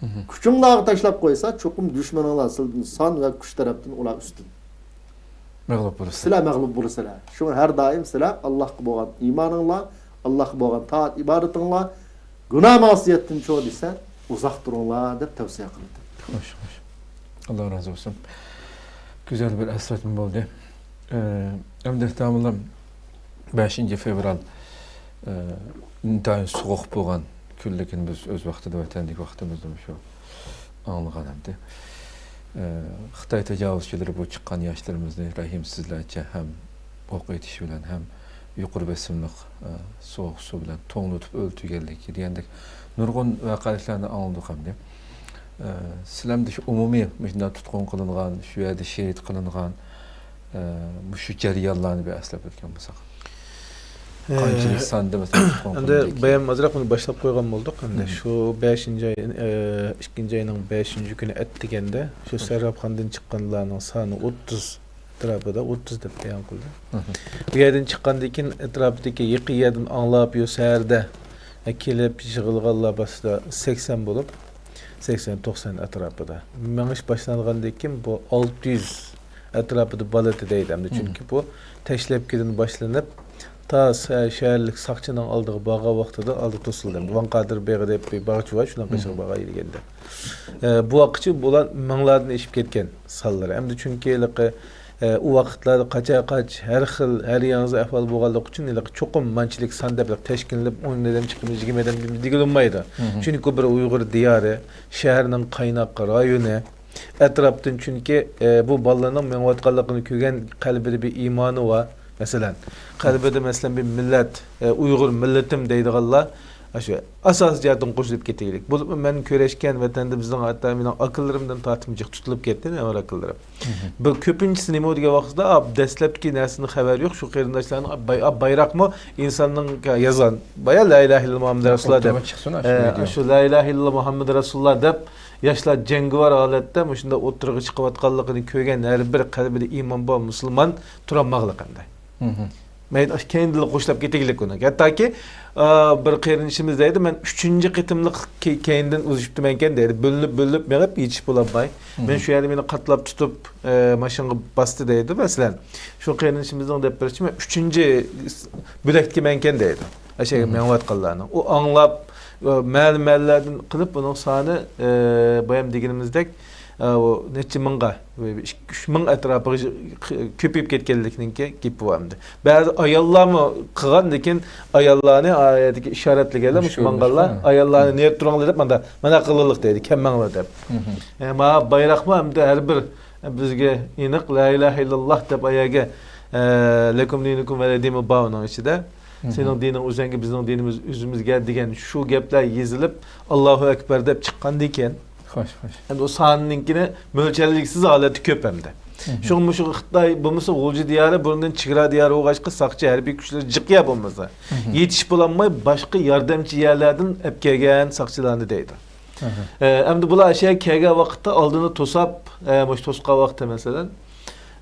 مم. كۈچۈڭلارغا تاشلاپ قويسا، چوقۇم دۈشمىنىڭلار سىلەردىن سان ۋە كۈچ تەرەپتىن ئۇلار ئۈستۈن. مەغلۇپ بولىسىلەر. سىلەر مەغلۇپ بولىسىلەر. شۇڭا ھەر دائىم سىلەر ئاللاھقا بولغان ئىمانىڭلار، ئاللاھقا بولغان تائەت ئىبادىتىڭلار، گۇناھ مەسىيەتتىن چۇ دېسە، ئۇزاق تۇرۇڭلار دەپ تەۋسىيە قىلىدۇ. خوش، خوش. ئاللا رازى بولسۇن. گۈزەل بىر ئەسلەتمە بولدى. ئە، ئەمدى تاماملام بەشىنچى فېۋرال، ئە، ئىنتايىن سوغۇق بولغان كۈنلۈكىنى بىز ئۆز ۋاقتىدا، ۋەتەندىكى ۋاقتىمىزدا شۇ ئاڭلىغان ئەمدى. ئە، خىتاي تاجاۋۇزچىلىرى بۇ چىققان ياشلىرىمىزنى رەھىمسىزلەرچە ھەم ئوق ئېتىش بىلەن ھەم يۇقىرى بېسىملىق، ئە، سوغۇق سۇ بىلەن توڭلىتىپ ئۆلتۈرگەنلىكى دېگەندەك نۇرغۇن ۋەقەلىكلەرنى ئاڭلىدۇق ئەمدى. ئە، سىلەمدە شۇ ئومۇمىي مۇشۇنداق تۇتقۇن قىلىنغان، شۇ يەردە شېھىت قىلىنغان، ئە، مۇشۇ جەريانلارنى بىر ئەسلەپ ئۆتكەن بولساق. ئە، قانچىلىك ساندا مەسىلەن تۇتقۇن ئەمدى قىلىندى؟ بايام ئازراق بۇنى باشلاپ قويغان بولدۇق. ئەمدى مم. شۇ بەشىنچى ئاي، ئە، ئىككىنچى ئاينىڭ بەشىنچى كۈنى ئەتىگەندە شۇ سەرابخاندىن چىققانلارنىڭ سانى ئوتتۇز ئەتراپىدا، ئوتتۇز دەپ بايان قىلدى. مم. بۇ يەردىن چىققاندىن كېيىن ئەتراپىدىكى يېقىن يەردىن ئاڭلاپ يۈرسەردە، ئە، كېلىپ يىغىلغانلار باشتا سەكسەن بولۇپ، سەكسەن، توقسەن ئەتراپىدا. مېڭىش باشلانغاندىن كېيىن بۇ ئالتە يۈز ئەتراپىدا بالىتى دەيدۇ ئەمدى. مم. چۈنكى بۇ تەشلەپكىدىن باشلىنىپ، تا سە-، شەھەرلىك ساقچىنىڭ ئالدىغا بارغان ۋاقتىدا ئالدى توسۇلدى. ۋاڭ قادىر بېغى دەپ بىر باغچە بار، شۇنىڭ قېشىغا مم. بارغان ئىلگەندە. ئە، بۇ ۋاقىتقىچە بۇلار مىڭلاردىن ئېشىپ كەتكەن سانلىرى. ئەمدى چۈنكى ھېلىقى ئە، ئۇ ۋاقىتلاردا قاچا-قاچ، ھەر خىل، ھەر ياڭزا ئەھۋال بولغانلىقى ئۈچۈن، ھېلىقى چوقۇم مانچىلىك سان دەپ تەشكىللىنىپ، ئون ئادەم چىقىمىز، يىگىرمە ئادەم چىقىمىز دېگىلى بولمايدۇ. چۈنكى ئۇ بىر ئۇيغۇر دىيارى، شەھەرنىڭ قايناق رايونى، ئەتراپتىن، چۈنكى، ئە، بۇ بالىلارنىڭ مېڭىۋاتقانلىقىنى كۆرگەن، قەلبىدە بىر ئىمانى بار. مەسىلەن، قەلبىدە، مەسىلەن، بىر مىللەت، ئە، ئۇيغۇر مىللىتىم دەيدىغانلار، ئاشۇ ئاساسىي جەھەتتىن قوشۇلۇپ كېتەيلىك. بولۇپمۇ مەن كۆرۈشكەن ۋەتەندە بىزنىڭ ھەتتا مېنىڭ ئاكىلىرىمدىن تارتىپ جىق تۇتۇلۇپ كەتتى، نەۋرە ئاكىلىرىم. بۇ كۆپىنچىسى نېمە دېگەن ۋاقىتتا، ئا، دەسلەپتىكى نەرسىدىن خەۋەر يوق. شۇ قېرىنداشلارنىڭ باي-، ئا، بايراقمۇ ئىنساننىڭ يازغان، بايا لا ئىلاھە ئىللاللا مۇھەممەد رەسۇلۇللا دەپ. ئوتتۇرىغا چىقسۇن، ئاشۇ ئە، ۋىدېو. شۇ لا ئىلاھە ئىللاللا مۇھەممەد رەسۇلۇللا دەپ ياشلار جەڭگىۋار ھالەتتە مۇشۇنداق ئوتتۇرىغا چىقىۋاتقانلىقىنى كۆرگەن ھەر بىر قەلبىدە ئىمان بار مۇسۇلمان تۇرالماقلىق ئەمدى. مەيلى، ئاشۇ كەينىدىنلا قوشلاپ كېتەيلىك ئۇنى. ھەتتاكى، ئا، بىر قېرىندىشىمىز دەيدۇ، مەن ئۈچىنچى قېتىملىق كەي-، كەينىدىن ئۇزىشىپتىمەنكەن دەيدۇ. بۆلۈنۈپ، بۆلۈنۈپ مېڭىپ يېتىشىپ بولالماي. مەن شۇ يەردە مېنى قاتلاپ تۇتۇپ، ئە، ماشىنىغا باستى دەيدۇ، مەسىلەن. شۇ قېرىندىشىمىزنىڭ دەپ بېرىشىچە، مەن ئۈچىنچى بۆلەكتىكىمەنكەن دەيدۇ. ئەشەگە مەڭۋاتقانلارنىڭ. ئۇ ئاڭلاپ، ئە، مەلە-، مەلىلەردىن قىلىپ، بۇنىڭ سانى، ئە، بايام دېگىنىمىزدەك، ئە، ئۇ نەچچە مىڭغا، ئىككى، ئۈچ مىڭ ئەتراپىغا كۆپىيىپ كەتكەنلىكنىڭكى گېپى بار ئەمدى. بەزى ئاياللارمۇ قىلغان، لېكىن ئاياللارنى ئا يەردىكى ئىشارەتلىگەنلەر، مۇشۇ ماڭغانلار، ئاياللارنى نېرى تۇرۇڭلار دەپ، ماندا، مانا قىلغانلىق دەيدۇ، كەلمەڭلار دەپ. ئە، ما بايراقمۇ ئەمدى ھەر بىر بىزگە ئېنىق، لا ئىلاھە ئىللاللا دەپ ئايەگە، ئە، لەكۇم دىنۇكۇم ۋەلىيە دىنمۇ بار ئۇنىڭ ئىچىدە. سېنىڭ دىنىڭ ئۆزۈڭگە، بىزنىڭ دىنىمىز ئۆزىمىزگە دېگەن شۇ گەپلەر يېزىلىپ، ئاللاھۇ ئەكبەر دەپ چىققاندىكىن. خوش، خوش. ئەمدى ئۇ ساننىڭكىنى مۆلچەرلىگۈسىز ھالەتتە كۆپ ئەمدى. شۇڭا مۇشۇ خىتاي بولمىسا غۇلجا دىيارى بۇرۇندىن چېگرا دىيارى بولغاچقا ساقچى ھەربىي كۈچلىرى جىق يا بولمىسا. يېتىشىپ بولالماي باشقا ياردەمچى يەرلەردىن ئەپ كەلگەن ساقچىلارنى دەيدۇ. ئە، ئەمدى بۇلار ئەشەگە كەلگەن ۋاقىتتا ئالدىنى توساپ، ئە، مۇشۇ توسقان ۋاقىتتا مەسىلەن،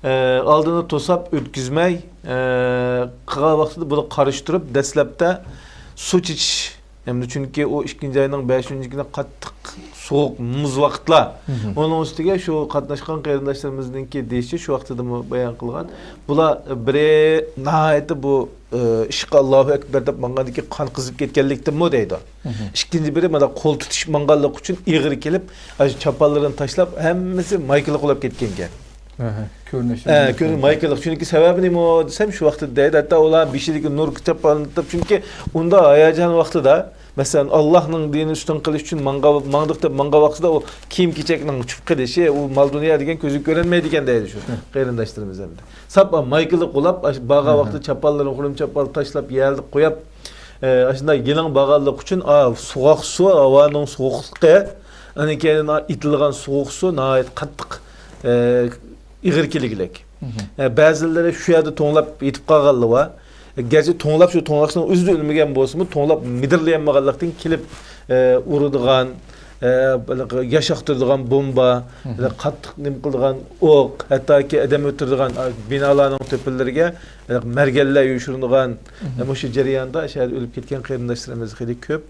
ئە، ئالدىنى توساپ ئۆتكۈزمەي، ئە، قىلغان ۋاقتىدا بۇنى قارشى تۇرۇپ، دەسلەپتە سۇ چېچىش، ئەمدى چۈنكى ئۇ ئىككىنچى ئاينىڭ بەشىنچى كۈنى قاتتىق سوغۇق، مۇز ۋاقىتلار. ئۇنىڭ ئۈستىگە شۇ قاتناشقان قېرىنداشلىرىمىزنىڭكى دېيىشىچە، شۇ ۋاقتىدىمۇ بايان قىلغان، بۇلار بىرى ناھايىتى بۇ ئى، ئىشقا ئاللاھۇ ئەكبەر دەپ ماڭغاندىكى قان قىزىپ كەتكەنلىكتىنمۇ دەيدۇ. ئىككىنچى بىرى مانا قول تۇتۇشۇپ ماڭغانلىقى ئۈچۈن ئېغىر كېلىپ، ئاشۇ چاپانلىرىنى تاشلاپ، ھەممىسى مايكىلىق بولاپ كەتكەنكەن. كۆرۈنۈش. ئە، كۆرۈن-، مايكىلىق. چۈنكى سەۋەبى نېمە دېسەم، شۇ ۋاقىتتا دەيدۇ، ھەتتا ئۇلار بېشىدىكى نۇر چاپاننى تۇتۇپ، چۈنكى ئۇنداق ھاياجان ۋاقتىدا، مەسىلەن، ئاللاھنىڭ دىنى ئۈستۈن قىلىش ئۈچۈن ماڭغا-، ماڭدۇق دەپ ماڭغان ۋاقتىدا ئۇ كىيىم-كېچەكنىڭ ئۇچۇپ قېلىشى، ئۇ مال-دۇنيا دېگەن كۆزگە كۆرۈنمەيدىكەن دەيدۇ شۇ قېرىنداشلىرىمىز ئەمدى. ساپ مايكىلىق بولاپ، ئاش-، بارغان ۋاقتىدا چاپانلىرىنى، خۇرۇم چاپانلىرىنى تاشلاپ، يەردە قويۇپ، ئە، ئاشۇنداق يېلىڭ بارغانلىقى ئۈچۈن، ئا، سوغۇق سۇ، ھاۋانىڭ سوغۇقلۇقى، ئاندىن كېيىن، ئا، ئېتىلغان سوغۇق سۇ ناھايىتى قاتتىق، ئە، ئېغىر كېلگۈلۈك. ئە، بەزىلىرى شۇ يەردە توڭلاپ يېتىپ قالغانلار بار. گەرچە توڭلاپ، شۇ توڭلاشنىڭ ئۆزىدە ئۆلمىگەن بولسىمۇ، توڭلاپ مىدىرلىيالمىغانلىقتىن كېلىپ، ئە، ئۇرىدىغان، ئە، ياش ئاقتۇرىدىغان بومبا، قاتتىق نېمە قىلىدىغان ئوق، ھەتتاكى ئادەم ئۆلتۈرىدىغان، ئا، بىنالارنىڭ تۆپىلىرىگە، ئە، مەرگەنلەر يوشۇرۇنىدىغان، ئە، مۇشۇ جەرياندا شۇ يەردە ئۆلۈپ كەتكەن قېرىنداشلىرىمىز خېلى كۆپ.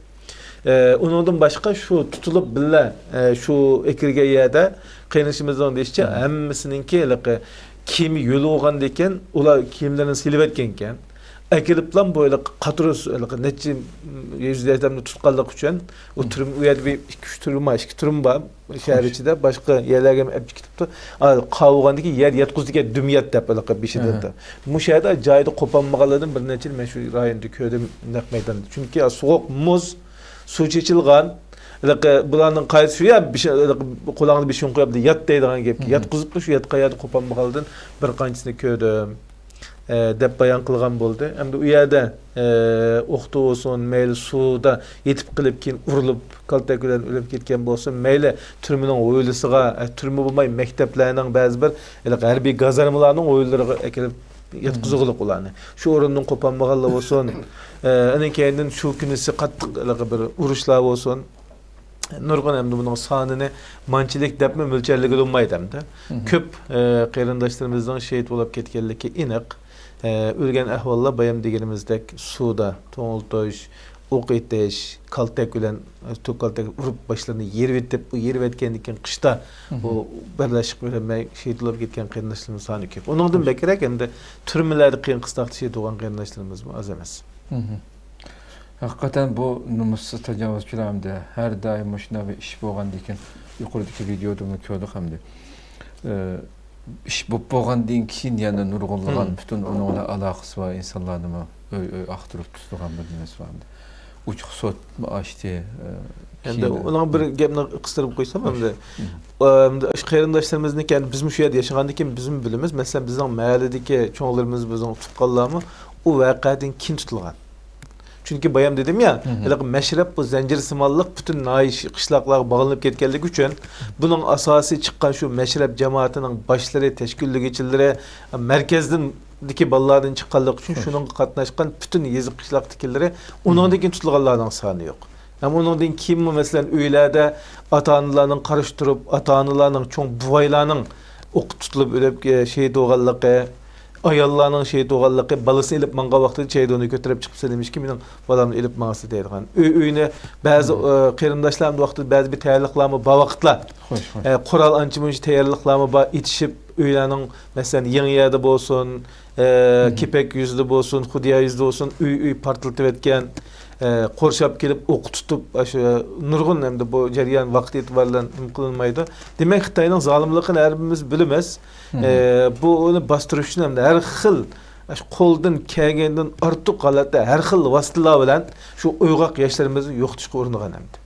ئە، ئۇنىڭدىن باشقا شۇ تۇتۇلۇپ بىللە، ئە، شۇ ئەكىرگەن يەردە قېرىندىشىمىزنىڭ دېيىشىچە، ھەممىسىنىڭكى ھېلىقى كىيىمى يۆلە بولغاندىكىن، ئۇلار كىيىملىرىنى سېلىۋەتكەنكەن. ئەكېلىپلا بۇ ھېلىقى قاتۇرۇس، ھېلىقى نەچچە يۈز ئادەمنى تۇتقانلىقى ئۈچۈن، ئۇ تۈرمە، ئۇ يەردە بىر ئىككى، ئۈچ تۈرمە، ئىككى تۈرمە بار شەھەر ئىچىدە، باشقا يەرلەرگە ئەپ كېتىپتۇ. ئا، قاۋۇغاندىكى يەر ياتقۇزىدىكەن، دۈم يات دەپ ھېلىقى بېشىدا. مۇشۇ يەردە جايىدا قوپالمىغانلاردىن بىر نەچچىنى مەن شۇ رايوندا كۆردۈم، نەق مەيداندا. چۈنكى سوغۇق مۇز، سۇ چېچىلغان، ھېلىقى بۇلارنىڭ قايسى شۇ يا، بېشى، ھېلىقى قولۇڭدا بېشىڭنى قويۇپ يات دەيدىغان گەپكە ياتقۇزۇپلا، شۇ ياتقان يەردە قوپالمىغانلاردىن بىر قانچىسىنى كۆردۈم، ئە، دەپ بايان قىلغان بولدى. ئەمدى ئۇ يەردە، ئە، ئوقتا بولسۇن، مەيلى سۇدا يېتىپ قېلىپ، كېيىن ئۇرۇلۇپ، كالتەك بىلەن ئۆلۈپ كەتكەن بولسۇن، مەيلى تۈرمىنىڭ ھويلىسىغا، ئە، تۈرمە بولماي، مەكتەپلەرنىڭ بەزى بىر ھېلىقى ھەربىي گازارمىلارنىڭ ھويلىلىرىغا ئەكېلىپ ياتقۇزغۇلۇق ئۇلارنى. شۇ ئورۇندىن قوپالمىغانلار بولسۇن. ئە، ئۇنىڭ كەينىدىن شۇ كۈنىسى قاتتىق ھېلىقى بىر ئۇرۇشلار بولسۇن. نۇرغۇن ئەمدى بۇنىڭ سانىنى مانچىلىك دەپمۇ مۆلچەرلىگىلى بولمايدۇ ئەمدى. كۆپ، ئە، قېرىنداشلىرىمىزنىڭ شېھىت بولۇپ كەتكەنلىكى ئېنىق. ئە، ئۆلگەن ئەھۋاللار بايام دېگىنىمىزدەك سۇدا توڭلىتىش، ئوق ئېتىش، كالتەك بىلەن، ئە، توك كالتەك ئۇرۇپ باشلىرىنى يېرىۋېتىپ، ئۇ يېرىۋەتكەندىن كېيىن قىشتا ئۇ بەرداشلىق بېرەلمەي شېھىت بولۇپ كەتكەن قېرىنداشلىرىمىز سانى كۆپ. ئۇنىڭدىن بەكرەك ئەمدى تۈرمىلەردە قىيىن قىستاقتا شېھىت بولغان قېرىنداشلىرىمىزمۇ ئاز ئەمەس. ھەقىقەتەن بۇ نومۇسسىز تاجاۋۇزچىلار ئەمدى ھەر دائىم مۇشۇنداق بىر ئىش بولغاندىكىن يۇقىرىدىكى ۋىدېيودىمۇ كۆردۇق ئەمدى. ئى، ئىش بولۇپ بولغاندىن كېيىن يەنە نۇرغۇنلىغان پۈتۈن ئۇنىڭ بىلەن ئالاقىسى بار ئىنسانلارنىمۇ ئۆي-ئۆي ئاختۇرۇپ تۇتىدىغان بىر نېمىسى بار. ئوچۇق سوتمۇ ئاچتى. ئەمدى ئۇنىڭ بىر گەپنى قىستۇرۇپ قويسام، ئەمدى، ئەمدى شۇ قېرىنداشلىرىمىزنىڭكى، يەنى بىزمۇ شۇ يەردە ياشىغاندىن كېيىن بىزمۇ بىلىمىز. مەسىلەن، بىزنىڭ مەھەللىدىكى چوڭلىرىمىز، بىزنىڭ تۇغقانلارمۇ ئۇ ۋەقەدىن كېيىن تۇتۇلغان. چۈنكى بايام دېدىم يا، ھېلىقى مەشرەپ بۇ زەنجىرسىمانلىق پۈتۈن ناھىيە، قىشلاقلارغا باغلىنىپ كەتكەنلىكى ئۈچۈن، بۇنىڭ ئاساسىي چىققان شۇ مەشرەپ جامائىتىنىڭ باشلىرى، تەشكىللىگۈچىلىرى، مەركەزدىكى بالىلاردىن چىققانلىقى ئۈچۈن، شۇنىڭغا قاتناشقان پۈتۈن يېزا، قىشلاقتىكىلىرى، ئۇنىڭدىن كېيىن تۇتۇلغانلارنىڭ سانى يوق. ھەم ئۇنىڭدىن كېيىنمۇ، مەسىلەن، ئۆيلەردە ئاتا-ئانىلارنىڭ قارشى تۇرۇپ، ئاتا-ئانىلارنىڭ، چوڭ بوۋايلارنىڭ ئوققا تۇتۇلۇپ ئۆلۈپ، ئە، شېھىت بولغانلىقى، ئاياللارنىڭ شېھىت بولغانلىقى، بالىسىنى ئېلىپ ماڭغان ۋاقتىدا چەيدۇنى كۆتۈرۈپ چىقىپ سېلىنمىشكى، مېنىڭ بالامنى ئېلىپ ماڭسا دەيدىغان. ئۆي-، ئۆينى بەزى، ئە، قېرىنداشلار ۋاقتىدا بەزى بىر تەييارلىقلارمۇ بار ۋاقىتلار. ئە، قورال ئانچە-مۇنچە تەييارلىقلارمۇ بار، ئېتىشىپ ئۆيلەرنىڭ، مەسىلەن، يېڭى يەردە بولسۇن، ئە، كېپەك يۈزىدە بولسۇن، خۇديا يۈزىدە بولسۇن، ئۆي-ئۆي پارتلىتىۋەتكەن، ئە، قورشاپ كېلىپ ئوق تۇتۇپ، ئاشۇ نۇرغۇن ئەمدى بۇ جەريان ۋاقىت ئېتىبارى بىلەن نېمە قىلىنمايدۇ. دېمەك، خىتاينىڭ زالىملىقىنى ھەممىمىز بىلىمىز. ئە، بۇ ئۇنى باستۇرۇش ئۈچۈن ئەمدى ھەر خىل، ئاشۇ قولدىن كەلگەندىن ئارتۇق ھالەتتە ھەر خىل ۋاسىتىلەر بىلەن شۇ ئويغاق ياشلىرىمىزنى يوقىتىشقا ئۇرۇنغان ئەمدى.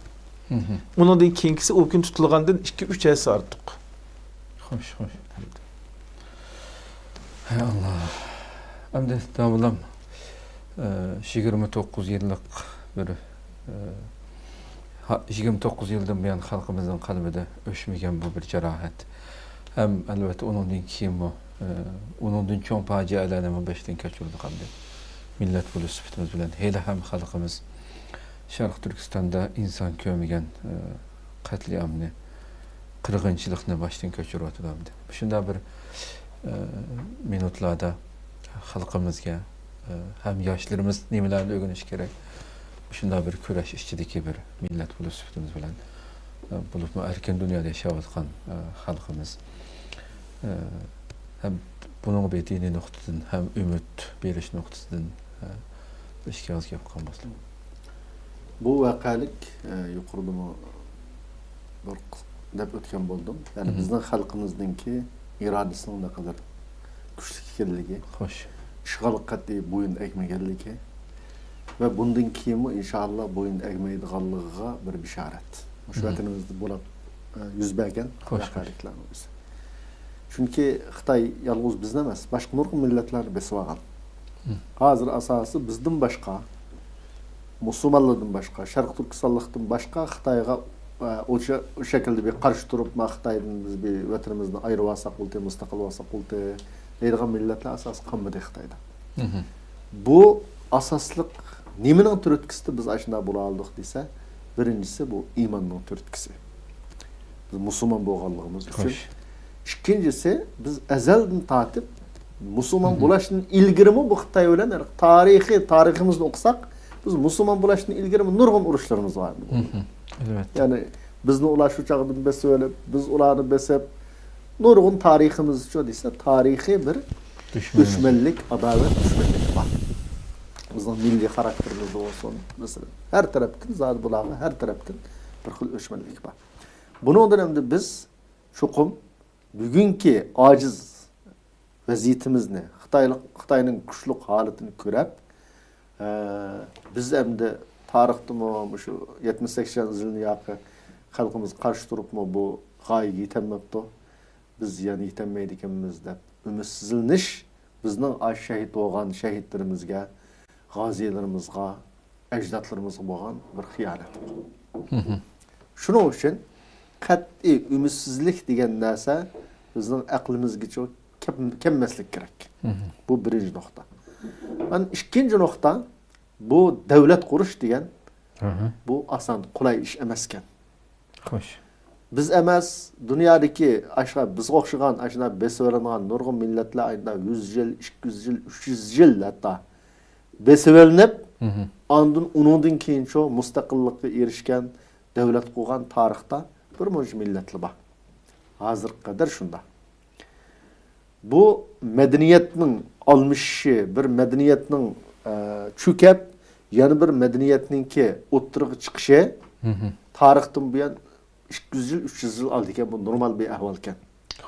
ئۇنىڭدىن كېيىنكىسى ئۇ كۈن تۇتۇلغاندىن ئىككى، ئۈچ ھەسسە ئارتۇق. خوش، خوش. ھەي ئاللا. ئەمدى داۋۇلام، ئە، يىگىرمە توققۇز يىللىق بىر، ئە، ھا-، يىگىرمە توققۇز يىلدىن بۇيان خەلقىمىزنىڭ قەلبىدە ئۆچمىگەن بۇ بىر جاراھەت. ھەم ئەلۋەتتە ئۇنىڭدىن كېيىنمۇ، ئە، ئۇنىڭدىن چوڭ پاجىئەلەرنىمۇ باشتىن كەچۈردۇق ئەمدى. مىللەت بولۇش سۈپىتىمىز بىلەن ھېلىھەم خەلقىمىز شەرقىي تۈركىستاندا ئىنسان كۆرمىگەن، ئە، قەتلىئامنى، قىرغىنچىلىقنى باشتىن كەچۈرۈۋاتىدۇ ئەمدى. مۇشۇنداق بىر، ئە، مىنۇتلاردا خەلقىمىزگە، ئە، ھەم ياشلىرىمىز نېمىلەرنى ئۆگىنىشى كېرەك؟ مۇشۇنداق بىر كۈرەش ئىچىدىكى بىر مىللەت بولۇش سۈپىتىمىز بىلەن، ئە، بولۇپمۇ ئەركىن دۇنيادا ياشاۋاتقان، ئە، خەلقىمىز، ئە، ھەم بۇنىڭغا بىر دىنىي نۇقتىدىن، ھەم ئۈمىد بېرىش نۇقتىسىدىن، ئە، بىر ئىككى ئاغىز گەپ قىلغان بولسا. بۇ ۋەقەلىك، ئە، يۇقىرىدىمۇ بىر قىس-، دەپ ئۆتكەن بولدۇم. يەنى بىزنىڭ خەلقىمىزنىڭكى ئىرادىسىنىڭ نەقەدەر كۈچلۈك ئىكەنلىكى، خوش. ئىشقا قەتئىي بويۇن ئەگمىگەنلىكى ۋە بۇندىن كېيىنمۇ ئىنشائاللا بويۇن ئەگمەيدىغانلىقىغا بىر بېشارەت. مۇشۇ ۋەتىنىمىزدە بولۇپ، ئە، يۈز بەرگەن ۋەقەلىكلەرنىڭ ئۆزى. چۈنكى خىتاي يالغۇز بىزنى ئەمەس، باشقا نۇرغۇن مىللەتلەرنى بېسىۋالغان. ھازىر ئاساسى بىزدىن باشقا، مۇسۇلمانلاردىن باشقا، شەرقىي تۈركىستانلىقتىن باشقا خىتايغا، ئە، ئوشا-، ئۇ شەكىلدە بىر قارشى تۇرۇپ، ما خىتايدىن بىز بىر ۋەتىنىمىزنى ئايرىۋالساق بولدى، مۇستەقىل بولساق بولدى دەيدىغان مىللەتلەر ئاساسى قالمىدى خىتايدا. بۇ ئاساسلىق نېمىنىڭ تۈرتكىسىدە بىز ئاشۇنداق بولالىدۇق دېسە، بىرىنچىسى بۇ ئىماننىڭ تۈرتكىسى. بىز مۇسۇلمان بولغانلىقىمىز ئۈچۈن. خوش. ئىككىنچىسى، بىز ئەزەلدىن تارتىپ مۇسۇلمان بولۇشتىن ئىلگىرىمۇ بۇ خىتاي بىلەن تارىخىي، تارىخىمىزنى ئوقۇساق، بىز مۇسۇلمان بولۇشتىن ئىلگىرىمۇ نۇرغۇن ئۇرۇشلىرىمىز بار ئىدى. ئەلۋەتتە. يەنى بىزنى ئۇلار شۇ چاغدىن بېسىۋېلىپ، بىز ئۇلارنى بېسىپ، نۇرغۇن تارىخىمىزچۇ دېسە، تارىخىي بىر دۈشمەنلىك، ئاداۋەت، دۈشمەنلىك بار. بىزنىڭ مىللىي خاراكتېرىمىزدە بولسۇن، مەسىلەن، ھەر تەرەپتىن زادى بۇلارغا ھەر تەرەپتىن بىر خىل ئۆچمەنلىك بار. بۇنىڭدىن ئەمدى بىز چوقۇم بۈگۈنكى ئاجىز ۋەزىيىتىمىزنى، خىتايلىق، خىتاينىڭ كۈچلۈك ھالىتىنى كۆرۈپ، ئە، بىز ئەمدى تارىختىمۇ مۇشۇ يەتمىش سەكسەن يىلنى ياقى خەلقىمىز قارشى تۇرۇپمۇ بۇ غايىگە يېتەلمەپتۇ. بىز يەنە يېتەلمەيدىكەنمىز دەپ ئۈمىدسىزلىنىش بىزنىڭ ئاشۇ شەھىت بولغان شەھىدلىرىمىزگە، غازىيلىرىمىزغا، ئەجدادلىرىمىزغا بولغان بىر خىيانەت. شۇنىڭ ئۈچۈن قەتئىي ئۈمىدسىزلىك دېگەن نەرسە بىزنىڭ ئەقلىمىزگىچۇ كەپ-، كەلمەسلىك كېرەك. بۇ بىرىنچى نۇقتا. مانا ئىككىنچى نۇقتا، بۇ دۆلەت قۇرۇش دېگەن بۇ ئاسان، قولاي ئىش ئەمەسكەن. خوش. بىز ئەمەس، دۇنيادىكى ئاشۇ بىزگە ئوخشىغان ئاشۇنداق بېسىۋېلىنغان نۇرغۇن مىللەتلەر ئايدا يۈز يىل، ئىككى يۈز يىل، ئۈچ يۈز يىل ھەتتا بېسىۋېلىنىپ، ئاندىن ئۇنىڭدىن كېيىنچۇ مۇستەقىللىققا ئېرىشكەن، دۆلەت قۇرغان تارىختا بىر مۇنچە مىللەتلەر بار. ھازىرغا قەدەر شۇنداق. بۇ مەدەنىيەتنىڭ ئالمىشىشى، بىر مەدەنىيەتنىڭ، ئە، چۆكۈپ، يەنە بىر مەدەنىيەتنىڭكى ئوتتۇرىغا چىقىشى تارىختىن بۇيان ئىككى يۈز يىل، ئۈچ يۈز يىل ئالدىكەن، بۇ نورمال بىر ئەھۋالكەن.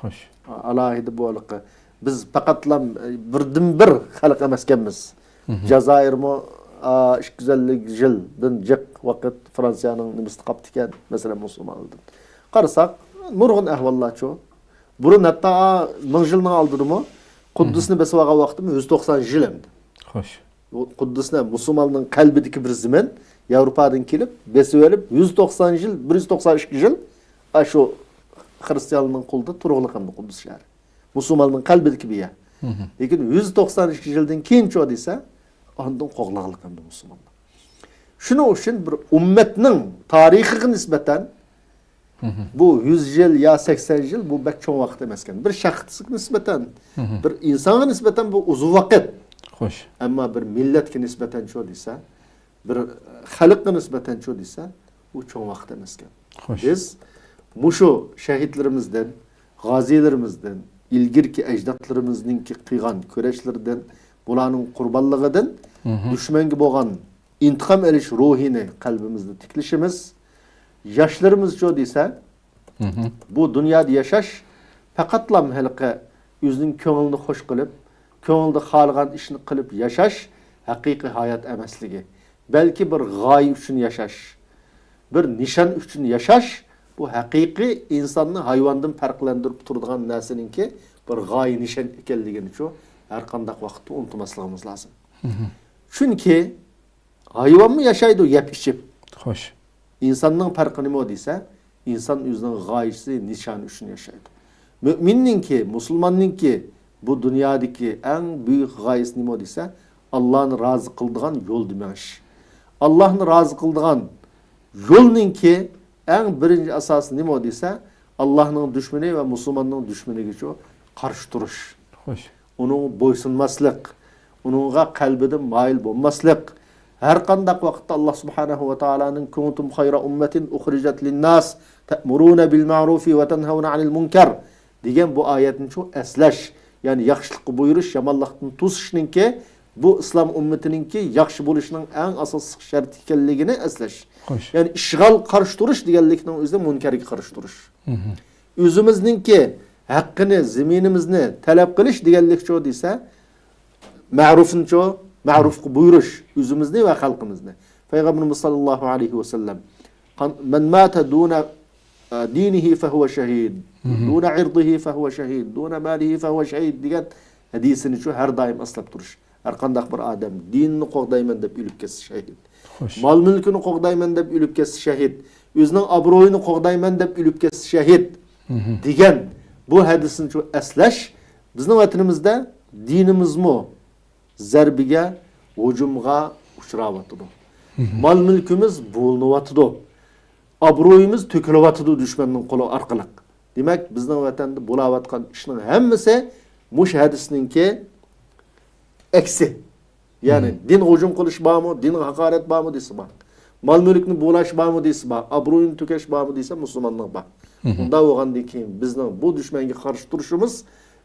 خوش. ئالاھىدە بۇ ھېلىقى، بىز پەقەتلا بىردىنبىر خەلق ئەمەسكەنمىز. جازائىرمۇ، ئا، ئىككى يۈز ئەللىك يىلدىن جىق ۋاقىت فرانسىيەنىڭ نېمىسىدە قاپتىكەن، مەسىلەن، مۇسۇلمانلاردىن. قارىساق، نۇرغۇن ئەھۋاللارچۇ. بۇرۇن ھەتتا، ئا، مىڭ يىلنىڭ ئالدىدىمۇ قۇددۇسنى بېسىۋالغان ۋاقتىمۇ يۈز توقسان يىل ئەمدى. خوش. بۇ قۇددۇسنى مۇسۇلماننىڭ قەلبىدىكى بىر زېمىن، ياۋروپادىن كېلىپ، بېسىۋېلىپ، يۈز توقسان يىل، بىر يۈز توقسان ئىككى يىل، ئاشۇ خرىستىيانلارنىڭ قولىدا تۇرغىلى قالدى قۇددۇس شەھىرى. مۇسۇلماننىڭ قەلبىدىكى بىر يەر. لېكىن يۈز توقسان ئىككى يىلدىن كېيىنچۇ دېسە، ئاندىن قوغلاغلىق ئەمدى مۇسۇلمانلار. شۇنىڭ ئۈچۈن بىر ئۈممەتنىڭ تارىخىغا نىسبەتەن بۇ يۈز يىل يا سەكسەن يىل، بۇ بەك چوڭ ۋاقىت ئەمەسكەن. بىر شەخسكە نىسبەتەن، بىر ئىنسانغا نىسبەتەن بۇ ئۇزۇن ۋاقىت. خوش. ئەمما بىر مىللەتكە نىسبەتەنچۇ دېسە، بىر خەلققە نىسبەتەنچۇ دېسە، ئۇ چوڭ ۋاقىت ئەمەسكەن. خوش. بىز مۇشۇ شەھىدلىرىمىزدىن، غازىيلىرىمىزدىن، ئىلگىرىكى ئەجدادلىرىمىزنىڭكى قىلغان كۈرەشلىرىدىن، بۇلارنىڭ قۇربانلىقىدىن دۈشمەنگە بولغان ئىنتىقام ئېلىش روھىنى قەلبىمىزدە تىكلىشىمىز. ياشلىرىمىزچۇ دېسە، بۇ دۇنيادا ياشاش پەقەتلا ھېلىقى ئۆزىنىڭ كۆڭلىنى خوش قىلىپ، كۆڭلىدە خالىغان ئىشنى قىلىپ ياشاش ھەقىقىي ھايات ئەمەسلىكى، بەلكى بىر غايە ئۈچۈن ياشاش، بىر نىشان ئۈچۈن ياشاش، بۇ ھەقىقىي ئىنساننى ھايۋاندىن پەرقلەندۈرۈپ تۇرىدىغان نەرسىنىڭكى بىر غايە نىشان ئىكەنلىكىنىچۇ ھەر قانداق ۋاقىتتا ئۇنتۇماسلىقىمىز لازىم. چۈنكى ھايۋانمۇ ياشايدۇ يەپ ئىچىپ. خوش. ئىنساننىڭ پەرقى نېمە دېسە، ئىنسان ئۆزىنىڭ غايىسى، نىشانى ئۈچۈن ياشايدۇ. مۆمىننىڭكى، مۇسۇلماننىڭكى بۇ دۇنيادىكى ئەڭ بۈيۈك غايىسى نېمە دېسە، ئاللانى رازى قىلىدىغان يولدا مېڭىش. ئاللانى رازى قىلىدىغان يولنىڭكى ئەڭ بىرىنچى ئاساسى نېمە دېسە، ئاللانىڭ دۈشمىنى ۋە مۇسۇلماننىڭ دۈشمىنىگىچۇ قارشى تۇرۇش. خوش. ئۇنىڭغا بويسۇنماسلىق، ئۇنىڭغا قەلبىدىن مايىل بولماسلىق. ھەر قانداق ۋاقىتتا ئاللا سۇبھانەھۇ ۋە تائالانىڭ «كۇنتۇم خەيرە ئۇممەتىن ئۇخرىجەت لىنناس تەئمۇرۇنە بىل مەئرۇفى ۋە تەنھەۋنە ئەنىل مۇنكەر» دېگەن بۇ ئايەتنىچۇ ئەسلەش، يەنى ياخشىلىققا بۇيرۇش، يامانلىقتىن توسۇشنىڭكى بۇ ئىسلام ئۈممىتىنىڭكى ياخشى بولۇشىنىڭ ئەڭ ئاساسلىق شەرتى ئىكەنلىكىنى ئەسلەش. خوش. يەنى ئىشغال قارشى تۇرۇش دېگەنلىكنىڭ ئۆزى مۇنكەرگە قارشى تۇرۇش. ئۆزىمىزنىڭكى ھەققىنى، زېمىنىمىزنى تەلەپ قىلىش دېگەنلىكچۇ دېسە، مەرۇفنىچۇ، مەرۇفقا بۇيرۇش، ئۆزىمىزنى ۋە خەلقىمىزنى. پەيغەمبىرىمىز ساللاللاھۇ ئەلەيھى ۋەسەللەم، قان-، «مەن ماتە دۇنە، ئە، دىنىھى فەھۇۋە شەھىد، دۇنە ئىردىھى فەھۇۋە شەھىد، دۇنە مالىھى فەھۇۋە شەھىد» دېگەن ھەدىسىنىچۇ ھەر دائىم ئەسلەپ تۇرۇش. ھەر قانداق بىر ئادەم دىنىنى قوغدايمەن دەپ ئۆلۈپ كەتسە شەھىد. خوش. مال مۈلكىنى قوغدايمەن دەپ ئۆلۈپ كەتسە شەھىد. ئۆزىنىڭ ئابرۇيىنى قوغدايمەن دەپ ئۆلۈپ كەتسە شەھىد. دېگەن بۇ ھەدىسنىچۇ ئەسلەش، بىزنىڭ ۋەتىنىمىزدە دىنىمىزمۇ زەربىگە، ھۇجۇمغا ئۇچراۋاتىدۇ. مال مۈلكىمىز بۇلىنىۋاتىدۇ. ئابرۇيىمىز تۆكۈلۈۋاتىدۇ دۈشمەننىڭ قولى ئارقىلىق. دېمەك، بىزنىڭ ۋەتەندە بولاۋاتقان ئىشنىڭ ھەممىسى مۇشۇ ھەدىسنىڭكى ئەكسى. يەنى دىنغا ھۇجۇم قىلىش بارمۇ، دىنغا ھاقارەت بارمۇ دېسە بار. مال مۈلۈكنى بۇلاش بارمۇ دېسە بار. ئابرۇيىنى تۆكۈش بارمۇ دېسە مۇسۇلماننىڭ بار. ئۇنداق بولغاندىن كېيىن بىزنىڭ بۇ دۈشمەنگە قارشى تۇرۇشىمىز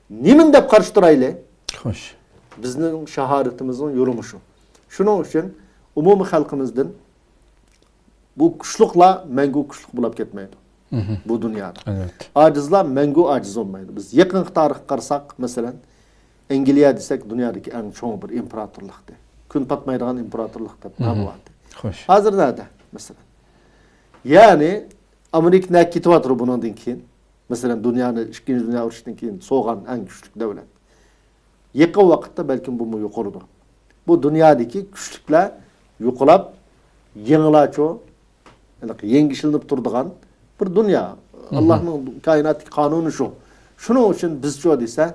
نېمىنى دەپ قارشى تۇرايلى؟ خوش. بىزنىڭ شاھادىتىمىزنىڭ يولى مۇشۇ. شۇنىڭ ئۈچۈن ئومۇمىي خەلقىمىزدىن بۇ كۈچلۈكلەر مەڭگۈ كۈچلۈك بولاپ كەتمەيدۇ بۇ دۇنيادا. ئەلۋەتتە. ئاجىزلار مەڭگۈ ئاجىز بولمايدۇ. بىز يېقىنقى تارىخقا قارىساق، مەسىلەن، ئەنگلىيە دېسەك، دۇنيادىكى ئەڭ چوڭ بىر ئىمپېراتورلۇقتى. كۈن پاتمايدىغان ئىمپېراتورلۇق دەپ نامى بارتى. خوش. ھازىر نەدە، مەسىلەن؟ يەنى، ئامېرىكا نەگە كېتىۋاتىدۇ بۇنىڭدىن كېيىن؟ مەسىلەن، دۇنيانى ئىككىنچى دۇنيا ئۇرۇشىدىن كېيىن سوغان ئەڭ كۈچلۈك دۆلەت. يېقىن ۋاقىتتا بەلكىم بۇمۇ يوقىلىدۇ. بۇ دۇنيادىكى كۈچلۈكلەر يوقىلاپ، يېڭىلارچۇ، ھېلىقى يەڭگۈشلىنىپ تۇرىدىغان بىر دۇنيا. ئاللانىڭ كائىناتتىكى قانۇنى شۇ. شۇنىڭ ئۈچۈن بىزچۇ دېسە،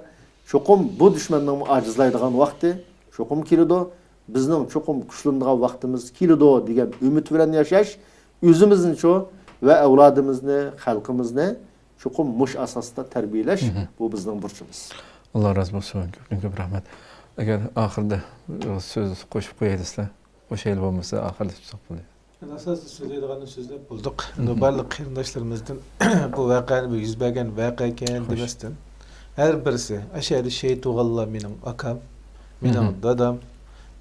چوقۇم بۇ دۈشمەننىڭمۇ ئاجىزلايدىغان ۋاقتى چوقۇم كېلىدۇ. بىزنىڭ چوقۇم كۈچلىنىدىغان ۋاقتىمىز كېلىدۇ دېگەن ئۈمىد بىلەن ياشاش، ئۆزىمىزنىچۇ ۋە ئەۋلادىمىزنى، خەلقىمىزنى چوقۇم مۇشۇ ئاساستا تەربىيەلەش، بۇ بىزنىڭ بۇرچىمىز. ئاللا رازى بولسۇن، كۆپتىن كۆپ رەھمەت. ئەگەر ئاخىرىدا سۆز قوشۇپ قوياي دېسىلە، قوشايلى، بولمىسا ئاخىرلىشىپ تۇرساق بولىدۇ. ئاساسىي سۆزلەيدىغاننى سۆزلەپ بولدۇق. ئەمدى بارلىق قېرىنداشلىرىمىزدىن بۇ ۋەقەنى، بۇ يۈز بەرگەن ۋەقەكەن دېمەستىن، ھەر بىرسى، ئاشۇ يەردە شېھىت بولغانلار مېنىڭ ئاكام، مېنىڭ دادام،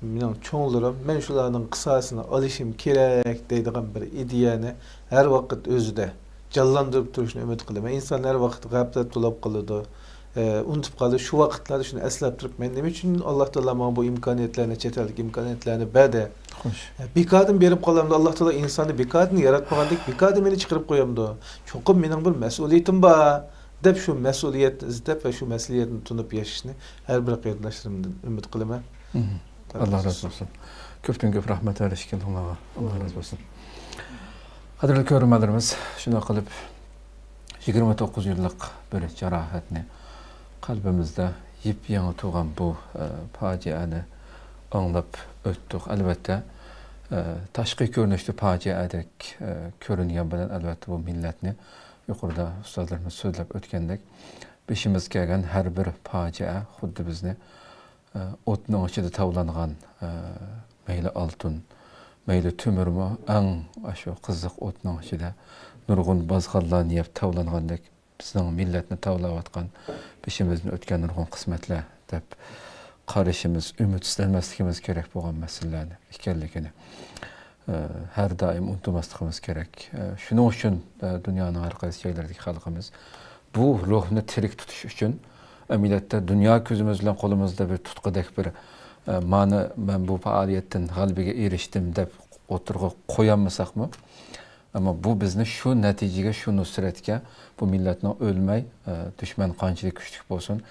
مېنىڭ چوڭلىرىم، مەن شۇلارنىڭ قىساسىنى ئالىشىم كېرەك دەيدىغان بىر ئىدىيەنى ھەر ۋاقىت ئۆزىدە جانلاندۇرۇپ تۇرۇشنى ئۈمىد قىلىمەن. ئىنسان ھەر ۋاقىت غەپلەت بولۇپ قالىدۇ. ئۇنتۇپ قالدى. شۇ ۋاقىتلاردا شۇنى ئەسلەپ تۇرۇپ، مەن نېمە ئۈچۈن ئاللا تائالا ماڭا بۇ ئىمكانىيەتلەرنى، چەت ئەلدىكى ئىمكانىيەتلەرنى بەردى؟ خوش. بىكاردىن بېرىپ قالامدۇ؟ ئاللا تائالا ئىنساننى بىكاردىن ياراتمىغاندەك، بىكاردىن مېنى چىقىرىپ قويامدۇ؟ چوقۇم مېنىڭ بىر مەسئۇلىيىتىم بار، دەپ شۇ مەسئۇلىيەتنى ئىزدەپ ۋە شۇ مەسئۇلىيەتنى تونۇپ ياشىشىنى ھەر بىر قېرىنداشلىرىمدىن ئۈمىد قىلىمەن. ئاللا رازى بولسۇن. كۆپتىن كۆپ رەھمەت ھەر ئىككىڭلارغا. ئاللا رازى بولسۇن. قەدىرلىك كۆرۈرمەنلىرىمىز، شۇنداق قىلىپ يىگىرمە توققۇز يىللىق بىر جاراھەتنى، قەلبىمىزدە يېپيېڭى تۇغان بۇ، ئە، پاجىئەنى ئاڭلاپ ئۆتتۇق. ئەلۋەتتە، ئە، تاشقى كۆرۈنۈشتە پاجىئەدەك، ئە، كۆرۈنگەن بىلەن، ئەلۋەتتە، بۇ مىللەتنى يۇقىرىدا ئۇستازلىرىمىز سۆزلەپ ئۆتكەندەك، بېشىمىزغا كەلگەن ھەر بىر پاجىئە خۇددى بىزنى، ئە، ئوتنىڭ ئىچىدە تاۋلانغان، ئە، مەيلى ئالتۇن، مەيلى تۆمۈرمۇ، ئەڭ ئاشۇ قىزىق ئوتنىڭ ئىچىدە نۇرغۇن بازغانلارنى يەپ تاۋلانغاندەك، بىزنىڭ مىللەتنى تاۋلاۋاتقان، بېشىمىزدىن ئۆتكەن نۇرغۇن قىسمەتلەر دەپ قارىشىمىز، ئۈمىدسىزلەنمەسلىكىمىز كېرەك بولغان مەسىلىلەرنى ئىكەنلىكىنى، ئە، ھەر دائىم ئۇنتۇماسلىقىمىز كېرەك. ئە، شۇنىڭ ئۈچۈن، ئە، دۇنيانىڭ ھەر قايسى جايلىرىدىكى خەلقىمىز بۇ روھنى تىرىك تۇتۇش ئۈچۈن، ئەمەلىيەتتە دۇنيا كۆزىمىز بىلەن قولىمىزدا بىر تۇتقىدەك بىر، ئە، مانا مەن بۇ پائالىيەتتىن غەلىبىگە ئېرىشتىم دەپ ئوتتۇرىغا قويالمىساقمۇ، ئەمما بۇ بىزنى شۇ نەتىجىگە، شۇ نۇسرەتكە، بۇ مىللەتنىڭ ئۆلمەي، ئە، دۈشمەن قانچىلىك كۈچلۈك بولسۇن،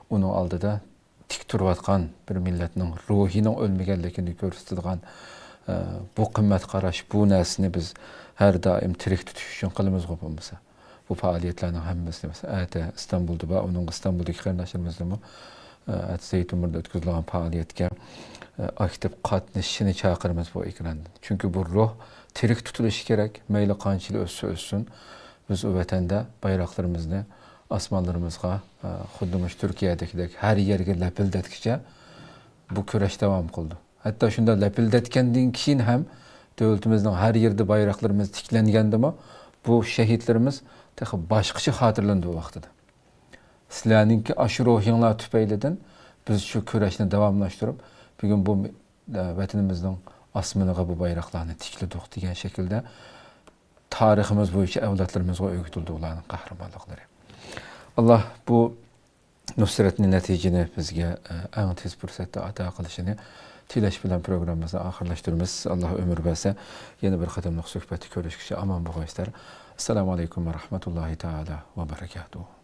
ئۇنىڭ ئالدىدا تىك تۇرۇۋاتقان بىر مىللەتنىڭ روھىنىڭ ئۆلمىگەنلىكىنى كۆرسىتىدىغان، ئە، بۇ قىممەت قاراش، بۇ نەرسىنى بىز ھەر دائىم تىرىك تۇتۇش ئۈچۈن قىلىمىزغۇ بولمىسا. بۇ پائالىيەتلەرنىڭ ھەممىسىنى، مەسىلەن، ئەتە ئىستانبۇلدا بار، ئۇنىڭغا ئىستانبۇلدىكى قېرىنداشلىرىمىزنىمۇ، ئە، ئەتە زەيتۇنبۇرنىدا ئۆتكۈزۈلىدىغان پائالىيەتكە، ئە، ئاكتىپ قاتنىشىشىنى چاقىرىمىز بۇ ئېكراندىن. چۈنكى بۇ روھ تىرىك تۇتۇلۇشى كېرەك، مەيلى قانچىلىك ئۆسسە ئۆسسۇن. بىز ئۇ ۋەتەندە بايراقلىرىمىزنى ئاسمانلىرىمىزغا، ئە، خۇددى مۇشۇ تۈركىيەدىكىدەك ھەر يەرگە لەپىلدەتكىچە بۇ كۈرەش داۋام قىلىدۇ. ھەتتا شۇنداق لەپىلدەتكەندىن كېيىن ھەم دۆلىتىمىزنىڭ ھەر يېرىدە بايراقلىرىمىز تىكلەنگەندىمۇ، بۇ شەھىدلىرىمىز تېخى باشقىچە خاتىرىلىنىدۇ ئۇ ۋاقتىدا. سىلەرنىڭكى ئاشۇ روھىڭلار تۈپەيلىدىن بىز شۇ كۈرەشنى داۋاملاشتۇرۇپ، بۈگۈن بۇ، ئە، ۋەتىنىمىزنىڭ ئاسمىنىغا بۇ بايراقلارنى تىكلىدۇق دېگەن شەكىلدە تارىخىمىز بويىچە ئەۋلادلىرىمىزغا ئۆگىتىلدى ئۇلارنىڭ قەھرىمانلىقلىرى. ئاللا بۇ نۇسرەتنى، نەتىجىنى بىزگە، ئە، ئەڭ تېز پۇرسەتتە ئاتا قىلىشىنى تىلەش بىلەن پروگراممىمىزنى ئاخىرلاشتۇرىمىز. ئاللا ئۆمۈر بەرسە، يەنە بىر قېتىملىق سۆھبەتتە كۆرۈشكىچە ئامان بولغايسىلەر. ئەسسالامۇ ئەلەيكۇم ۋە رەھمەتۇللاھى تائالا ۋە بەرەكاتۇھۇ.